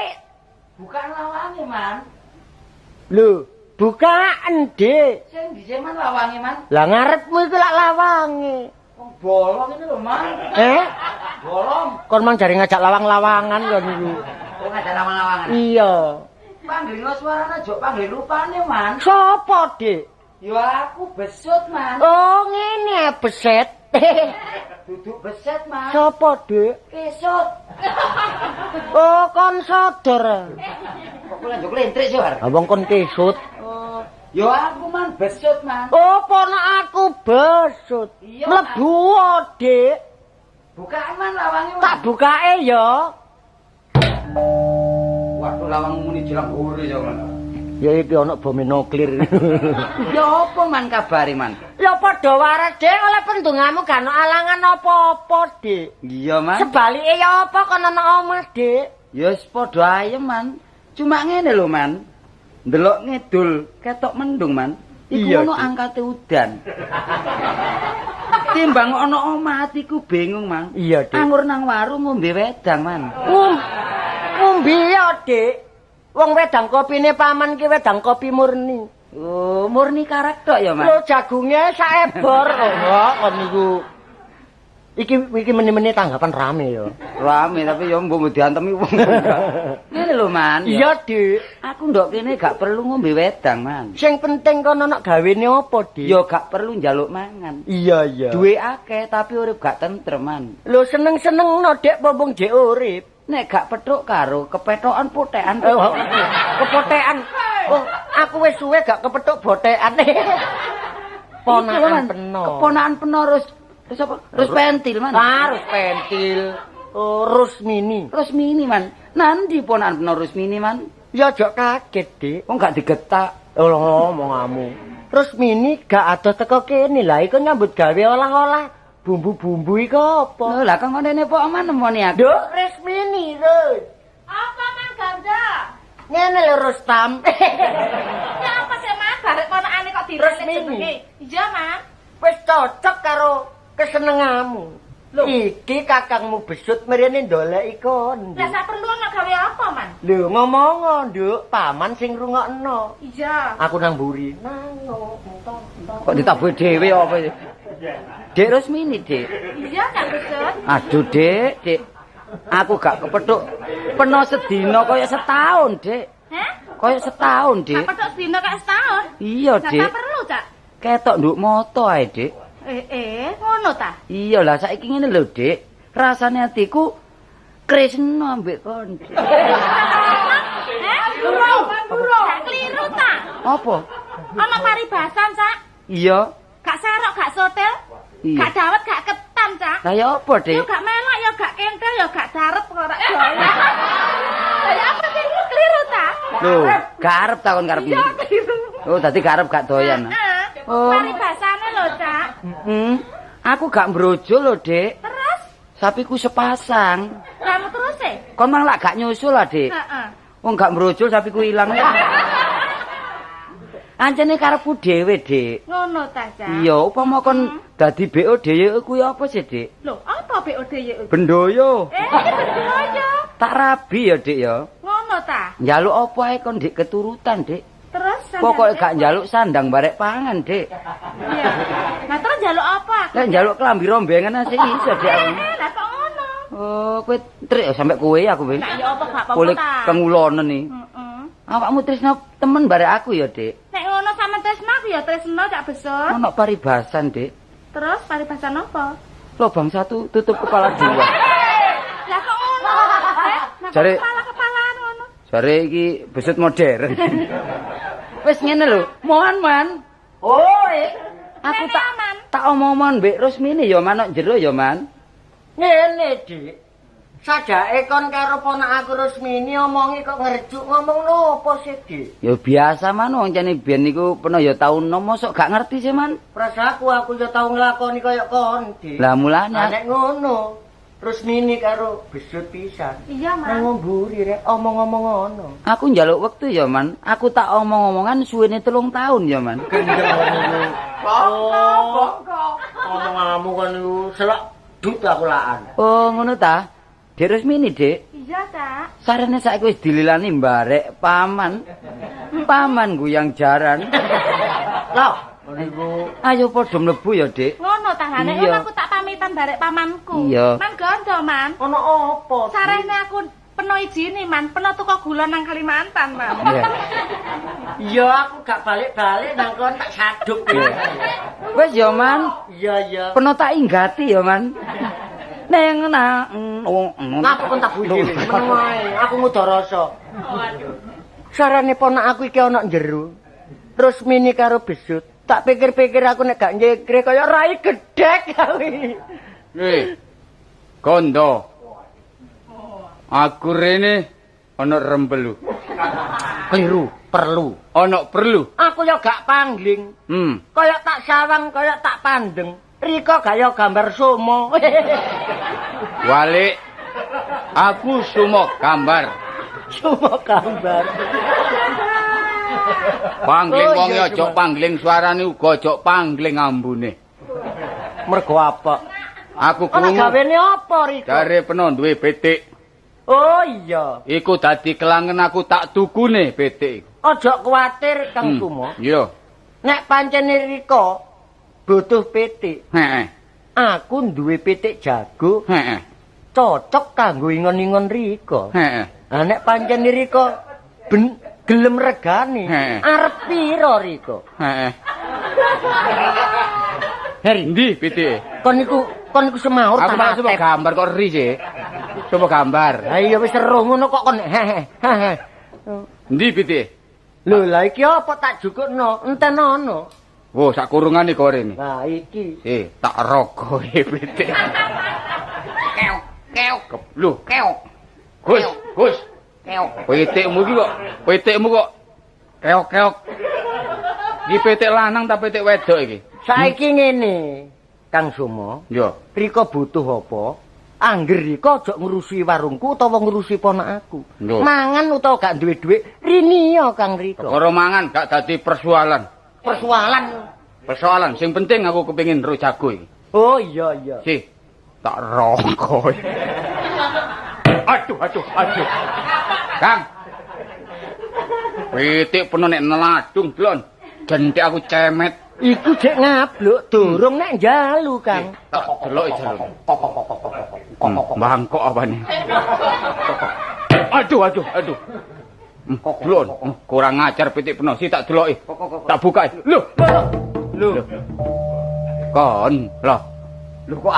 Speaker 1: Bukan lawange, Man.
Speaker 3: lho, bukaan, Dik.
Speaker 1: Sing ndi Man lawange, Man?
Speaker 3: Lah ngarepmu iku lak lawange.
Speaker 1: Wong bolong ini lho, Man.
Speaker 3: Eh?
Speaker 1: Bolong.
Speaker 3: Kon mang jare ngajak lawang-lawangan kon iku.
Speaker 1: Kok ngajak lawang-lawangan?
Speaker 3: Iya.
Speaker 1: Panggil suarane jok panggil rupane, Man.
Speaker 3: Sopo, Dik?
Speaker 1: Ya aku besut, Man.
Speaker 3: Oh, ngene beset.
Speaker 1: Duduk beset, Man.
Speaker 3: Sopo, Dik?
Speaker 1: Kesut.
Speaker 3: Oh, kon sodor.
Speaker 1: Kok kula njok lentrik sih, War?
Speaker 3: Lah wong kon kesut.
Speaker 1: Oh, ya aku Man besut, Man.
Speaker 3: Oh, ponak aku besut.
Speaker 1: Iya,
Speaker 3: Mlebu, Dik.
Speaker 1: Bukaan Man lawange, Man.
Speaker 3: Tak bukake ya.
Speaker 1: Waduh lawang muni jelang hore ya, Man.
Speaker 3: Ya iki ana bom nuklir.
Speaker 1: Ya apa Man kabare, Man?
Speaker 3: Ya padha waras, Dik, oleh pendungamu gak ono alangan apa-apa, Dik.
Speaker 1: Iya, Man.
Speaker 3: Sebalike ya apa kon ana omah, Dik?
Speaker 1: Ya wis padha ayem, Man. Cuma ngene lho, Man. Ndelok ngidul ketok mendung, Man. Iku
Speaker 3: Iya,
Speaker 1: ono
Speaker 3: Dik.
Speaker 1: angkate udan. Timbang ana omah atiku bingung, Man.
Speaker 3: Iya, Dik.
Speaker 1: Anggur nang warung ngombe wedang, Man.
Speaker 3: Ngombe ya, Dik. Wong wedang kopine paman ki wedang kopi murni.
Speaker 1: Oh, murni karak tok ya, Man.
Speaker 3: Lho jagunge saebor. Oh, kon niku. Iki iki meni-meni tanggapan rame ya.
Speaker 1: Rame tapi ya mbok diantemi wong. Ngene lho, Man.
Speaker 3: Iya, Dik.
Speaker 1: Aku ndok kene gak perlu ngombe wedang, Man.
Speaker 3: Sing penting kon ana gawene apa, Dik?
Speaker 1: Ya gak perlu njaluk mangan.
Speaker 3: Iya, iya.
Speaker 1: Duwe akeh tapi urip gak tentrem, Man.
Speaker 3: Lho seneng-senengno, Dik, mumpung jek urip.
Speaker 1: Nek gak petuk karo kepetokan potekan.
Speaker 3: Kepotekan. Oh, aku wis suwe gak kepethuk botekan. Ponakan peno.
Speaker 1: Keponakan peno terus terus apa? Terus pentil, Man.
Speaker 3: Harus pentil. Oh, Rusmini.
Speaker 1: Rusmini, Man. Nandi ponakan peno Rusmini, Man?
Speaker 3: Ya aja kaget, Dik.
Speaker 1: Wong gak digetak.
Speaker 3: Oh, ngomongamu. Rusmini gak adoh teko kene. Lah iku nyambut gawe olah-olah bumbu-bumbu iku apa?
Speaker 1: Lho, lah kok ngene pok Man nemoni aku.
Speaker 3: Nduk, Rusmini, Rus.
Speaker 5: Apa Man Ganda?
Speaker 3: Ngene lho Rustam.
Speaker 5: Ya apa sih Man? Barek ponakane kok direne
Speaker 3: Resmini.
Speaker 5: jenenge. Iya, Man.
Speaker 3: Wis cocok karo kesenenganmu. Iki kakangmu besut mrene ndoleki kon.
Speaker 5: Lah sak perlu ana gawe apa, Man?
Speaker 3: Lho ngomong Nduk, paman sing rungokno.
Speaker 5: Iya.
Speaker 3: Aku nang mburi. Nang
Speaker 1: Kok ditabuhi dhewe apa iki? Dek Rusmini, Dik.
Speaker 5: Iya, Kak Besut.
Speaker 1: Aduh, Dik, Dik. Aku gak kepethuk peno sedina kaya setahun, Dik.
Speaker 5: Heh?
Speaker 1: Kaya setahun, Dik.
Speaker 5: Gak petuk sedina kaya setahun.
Speaker 1: Iya,
Speaker 5: Lah
Speaker 1: Dik.
Speaker 5: tak perlu, Cak.
Speaker 1: Ketok nduk moto ae, Dik.
Speaker 5: Ngono ta?
Speaker 1: Iya lah saiki ngene lho, Dik. Rasane atiku kresna ambek kon. Dik.
Speaker 5: Heh? Gak keliru ta?
Speaker 1: Apa?
Speaker 5: Ana paribasan, Cak.
Speaker 1: Iya.
Speaker 5: Gak serok, gak sotel.
Speaker 1: Iya.
Speaker 5: Gak dawet, gak ketan, Cak.
Speaker 1: Lah ya apa, Dik?
Speaker 5: Yo gak melok, yo gak kentel, yo gak darep kok ora doyan. Lah ya apa sih keliru ta?
Speaker 1: Lho, gak arep takon karepmu.
Speaker 5: Iya, keliru.
Speaker 1: Oh, dadi gak arep gak doyan.
Speaker 5: Heeh.
Speaker 1: Oh.
Speaker 5: Paribasane lho, Cak.
Speaker 1: Heeh. Aku gak mbrojo lho, Dik.
Speaker 5: Terus
Speaker 1: Sapiku sepasang.
Speaker 5: kamu terus e?
Speaker 1: Kon mang lak gak nyusul lah, Dik.
Speaker 5: Heeh.
Speaker 1: Wong gak mbrojol sapiku ilang. Ancene karepku dhewe, Dik.
Speaker 5: Ngono ta, Cak?
Speaker 1: Iya, upama kon dadi BODY kuwi apa sih, Dik?
Speaker 5: Lho, apa BODY?
Speaker 1: Bendoyo.
Speaker 5: Iki bendoyo.
Speaker 1: Tak rabi ya, Dik ya.
Speaker 5: Ngono ta?
Speaker 1: Njaluk apa ae kon Dik keturutan, Dik.
Speaker 5: Terus sandang
Speaker 1: Pokoke gak njaluk sandang barek pangan, Dik.
Speaker 5: Iya. Lah terus njaluk apa?
Speaker 1: Lek njaluk klambi rombengan sih iso, Dik aku.
Speaker 5: Lah kok ngono?
Speaker 1: Oh, kowe trik sampe kowe aku, Win.
Speaker 5: Lah ya apa gak apa-apa
Speaker 1: Boleh
Speaker 5: ta?
Speaker 1: kengulonen iki.
Speaker 5: Heeh.
Speaker 1: Awakmu tresno temen barek aku ya, Dik.
Speaker 5: Nek ngono sampean tresno aku ya tresno Cak Besut.
Speaker 1: Ono paribasan, Dik.
Speaker 5: Terus paribasan apa?
Speaker 1: Lobang satu tutup kepala dua.
Speaker 5: Lah kok ngono? Nah,
Speaker 1: Jare-
Speaker 5: kepala-kepalaan ngono.
Speaker 1: Jare iki besut modern. Wis ngene lho, mohon Man.
Speaker 3: Oi,
Speaker 1: Aku
Speaker 5: Ngene
Speaker 1: tak
Speaker 5: aman.
Speaker 1: tak omong-omongan mbek Rusmini ya Man nok jero ya Man.
Speaker 3: ngene, Dik. Sajake kon karo ponak aku Rusmini omongi kok ngerjuk ngomong nopo sih, Dik?
Speaker 1: Ya biasa Man wong jane biyen niku peno ya tau nom mosok gak ngerti sih Man.
Speaker 3: Prasaku aku ya tau nglakoni kaya kon, Dik.
Speaker 1: Lah mulane
Speaker 3: Nek ngono, Rusmini karo besut pisan.
Speaker 5: Iya,
Speaker 3: Nang
Speaker 5: Man.
Speaker 3: mburi rek omong-omong ngono.
Speaker 1: aku njaluk wektu ya Man. Aku tak omong-omongan suwene 3 tahun ya Man.
Speaker 3: Gendeng ngono.
Speaker 2: Bongko, bongko.
Speaker 3: Omonganmu kon niku selak dut aku laan.
Speaker 1: Oh ngono ta? Dek Rusmini, Dik.
Speaker 5: Iya, Cak.
Speaker 1: Sarene saiki wis dililani mbarek paman. Paman guyang jaran.
Speaker 3: Loh, niku.
Speaker 1: Ayo padha mlebu ya, Dik.
Speaker 5: Ngono ta, nek
Speaker 1: Iya.
Speaker 5: ngono aku tak pamitan barek pamanku.
Speaker 1: Iya.
Speaker 5: Man gondo, Man.
Speaker 3: Ono apa?
Speaker 5: Sarene aku peno izini, Man. Peno tuku gula nang Kalimantan, Man.
Speaker 1: Iya.
Speaker 3: Iya, aku gak balik-balik nang kon tak saduk.
Speaker 1: Wis ya, Man.
Speaker 3: Iya, iya.
Speaker 1: Peno tak inggati ya, Man. Neng nang oh,
Speaker 3: Ngapa kon tak buji? Meneng wae, aku nguda rasa. Sarane ponak aku iki ana jero. Rusmini karo Besut. Tak pikir-pikir aku nek gak nyekre kaya rai gedhek aku iki.
Speaker 4: Hei. Gondo. Aku rene ana rembelu.
Speaker 3: Keliru, perlu.
Speaker 4: Ana perlu.
Speaker 3: Aku ya gak pangling. Kaya tak sawang, kaya tak pandeng. Riko gaya gambar sumo.
Speaker 4: Walik. Aku sumo gambar.
Speaker 3: Sumo gambar.
Speaker 4: Pangling
Speaker 3: Oh,
Speaker 4: wong
Speaker 3: iya,
Speaker 4: aja
Speaker 3: Sumo.
Speaker 4: pangling suarane uga aja pangling ambune.
Speaker 3: Mergo apa?
Speaker 4: Aku
Speaker 3: Ana
Speaker 4: krungu
Speaker 3: gawene apa Riko?
Speaker 4: jare peno duwe pitik.
Speaker 3: Oh iya.
Speaker 4: Iku dadi kelangen aku tak tukune pitik iku.
Speaker 3: Aja kuwatir Kang Sumo.
Speaker 4: Iya.
Speaker 3: Nek pancene Riko butuh pitik,
Speaker 4: Heeh.
Speaker 3: aku duwe pitik jago
Speaker 4: Heeh.
Speaker 3: cocok kanggo ingon-ingon Riko.
Speaker 4: Heeh.
Speaker 3: Lah nek pancene Riko ben gelem regane,
Speaker 4: Heeh.
Speaker 3: arep pira Riko?
Speaker 4: Heeh.
Speaker 3: Heri,
Speaker 4: Endi pitike?
Speaker 3: kon niku semaur
Speaker 4: Aku
Speaker 3: ta
Speaker 4: tak coba
Speaker 3: Atep?
Speaker 4: gambar kok ri sih. Coba gambar.
Speaker 3: Lah iya wis seru ngono kok kon hehe. Hehe.
Speaker 4: Endi pitike?
Speaker 3: Lho lah iki apa tak jukukno? Entenono.
Speaker 4: Wo, sak kurungane kok rene.
Speaker 3: Lah iki.
Speaker 4: Tak rogoe pitik. Keok, keok. Lho, keok. Gus, Gus. Keok. Pitikmu iki kok, pitikmu kok keok-keok. Iki pitik lanang ta pitik wedok iki?
Speaker 3: Saiki ngene, Kang Sumo.
Speaker 4: Yo.
Speaker 3: Riko butuh apa? Angger Riko aja ngurusi warungku utawa ngurusi ponakku.
Speaker 4: Lho.
Speaker 3: Mangan utawa gak duwe dhuwit, rini ya Kang Riko.
Speaker 4: Perkara mangan gak dadi persoalan.
Speaker 3: Persoalan.
Speaker 4: Persoalan sing penting aku kepengin ro jago iki.
Speaker 3: Oh iya iya.
Speaker 4: Si, tak rogoe. Aduh, aduh, aduh. Kang. Pitik peno nek neladung blon. Jentik aku cemet.
Speaker 3: Iku jek ngabluk durung nek njalu, Kang.
Speaker 4: Tak deloki jalur. Mangkok apane? Aduh, aduh, aduh. Blon, kurang ajar pitik peno. Si tak deloki. Tak buka. Lho, lho. Kon, lho.
Speaker 1: Lho kok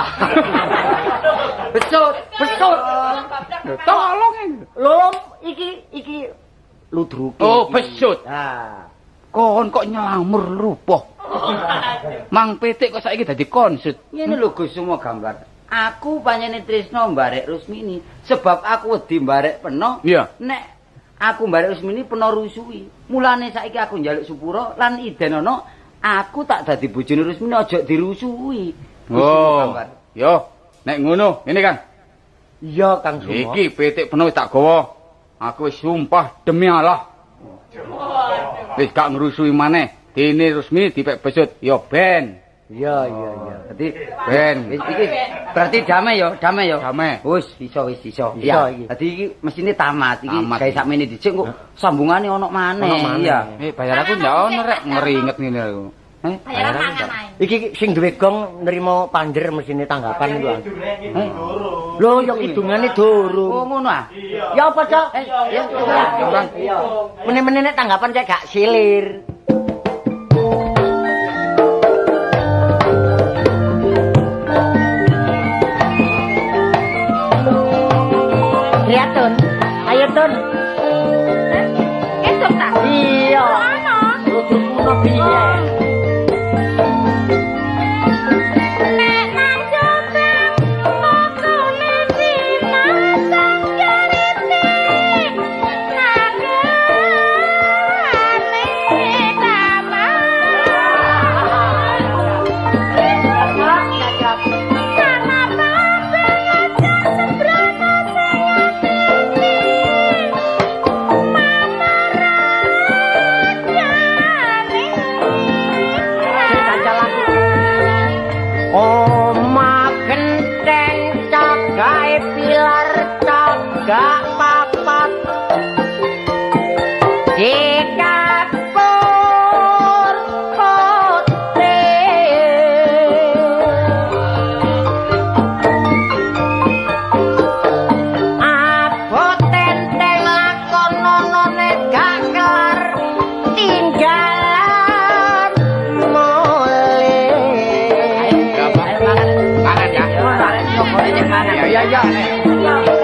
Speaker 1: Besut, besut.
Speaker 4: Tolong.
Speaker 3: Lho, iki ludruke.
Speaker 4: Oh, besut.
Speaker 3: Nah,
Speaker 4: Kon kok nyelamur rupoh. Mang pitik kok saiki dadi konsut.
Speaker 1: Ngene lho Gus Sumo gambar. Aku pancene tresno mbarek Rusmini sebab aku wedi mbarek peno.
Speaker 4: Iya.
Speaker 1: Nek aku mbarek Rusmini peno rusui. Mulane saiki aku njaluk sepuro lan idenono aku tak dadi bojone Rusmini aja dirusui. Gus Sumo
Speaker 4: Oh.
Speaker 1: gambar.
Speaker 4: Yo, nek ngono, ngene Kang.
Speaker 3: iya Kang Sumo.
Speaker 4: Iki pitik peno wis tak gawa. Aku wis sumpah demi Allah. Wis gak ngrusui maneh. Dene Rusmini dipek besut, ya ben.
Speaker 3: Iya iya iya.
Speaker 1: Dadi
Speaker 4: Ben.
Speaker 1: wis iki berarti damai yo, damai yo.
Speaker 4: Damai.
Speaker 1: Wis iso wis iso.
Speaker 3: Iso
Speaker 1: Iya.
Speaker 3: iki.
Speaker 1: Dadi iki mesine tamat iki
Speaker 4: Tamat.
Speaker 1: gawe sakmene dhisik kok sambungane ono maneh.
Speaker 3: Ono maneh.
Speaker 1: Iya.
Speaker 4: Bayar aku ndak ono rek ngeringet ngene aku.
Speaker 5: Bayaran mangan ae.
Speaker 3: Iki sing duwe gong nrimo panjer mesine tanggapan iku. Lho ya kidungane durung.
Speaker 1: Oh ngono ah.
Speaker 3: Ya apa, Cok?
Speaker 1: Ya.
Speaker 4: Bang.
Speaker 3: Iya. Meneh-meneh nek tanggapan cek gak silir. Ya, Tun. Ayo, Tun.
Speaker 5: Esuk ta?
Speaker 3: Iya.
Speaker 5: Ono.
Speaker 3: Ludruk kuno piye?
Speaker 5: Nek nang Jombang pokone dimasang jarite. Nagane taman. Tanah belajar sembrono saya ini. Mamarat
Speaker 2: Gak papat dikapur kote. Abot tenteng lakonono nek gak kelar tinggalan mulih.
Speaker 4: Mangan ya. Iya iya iya.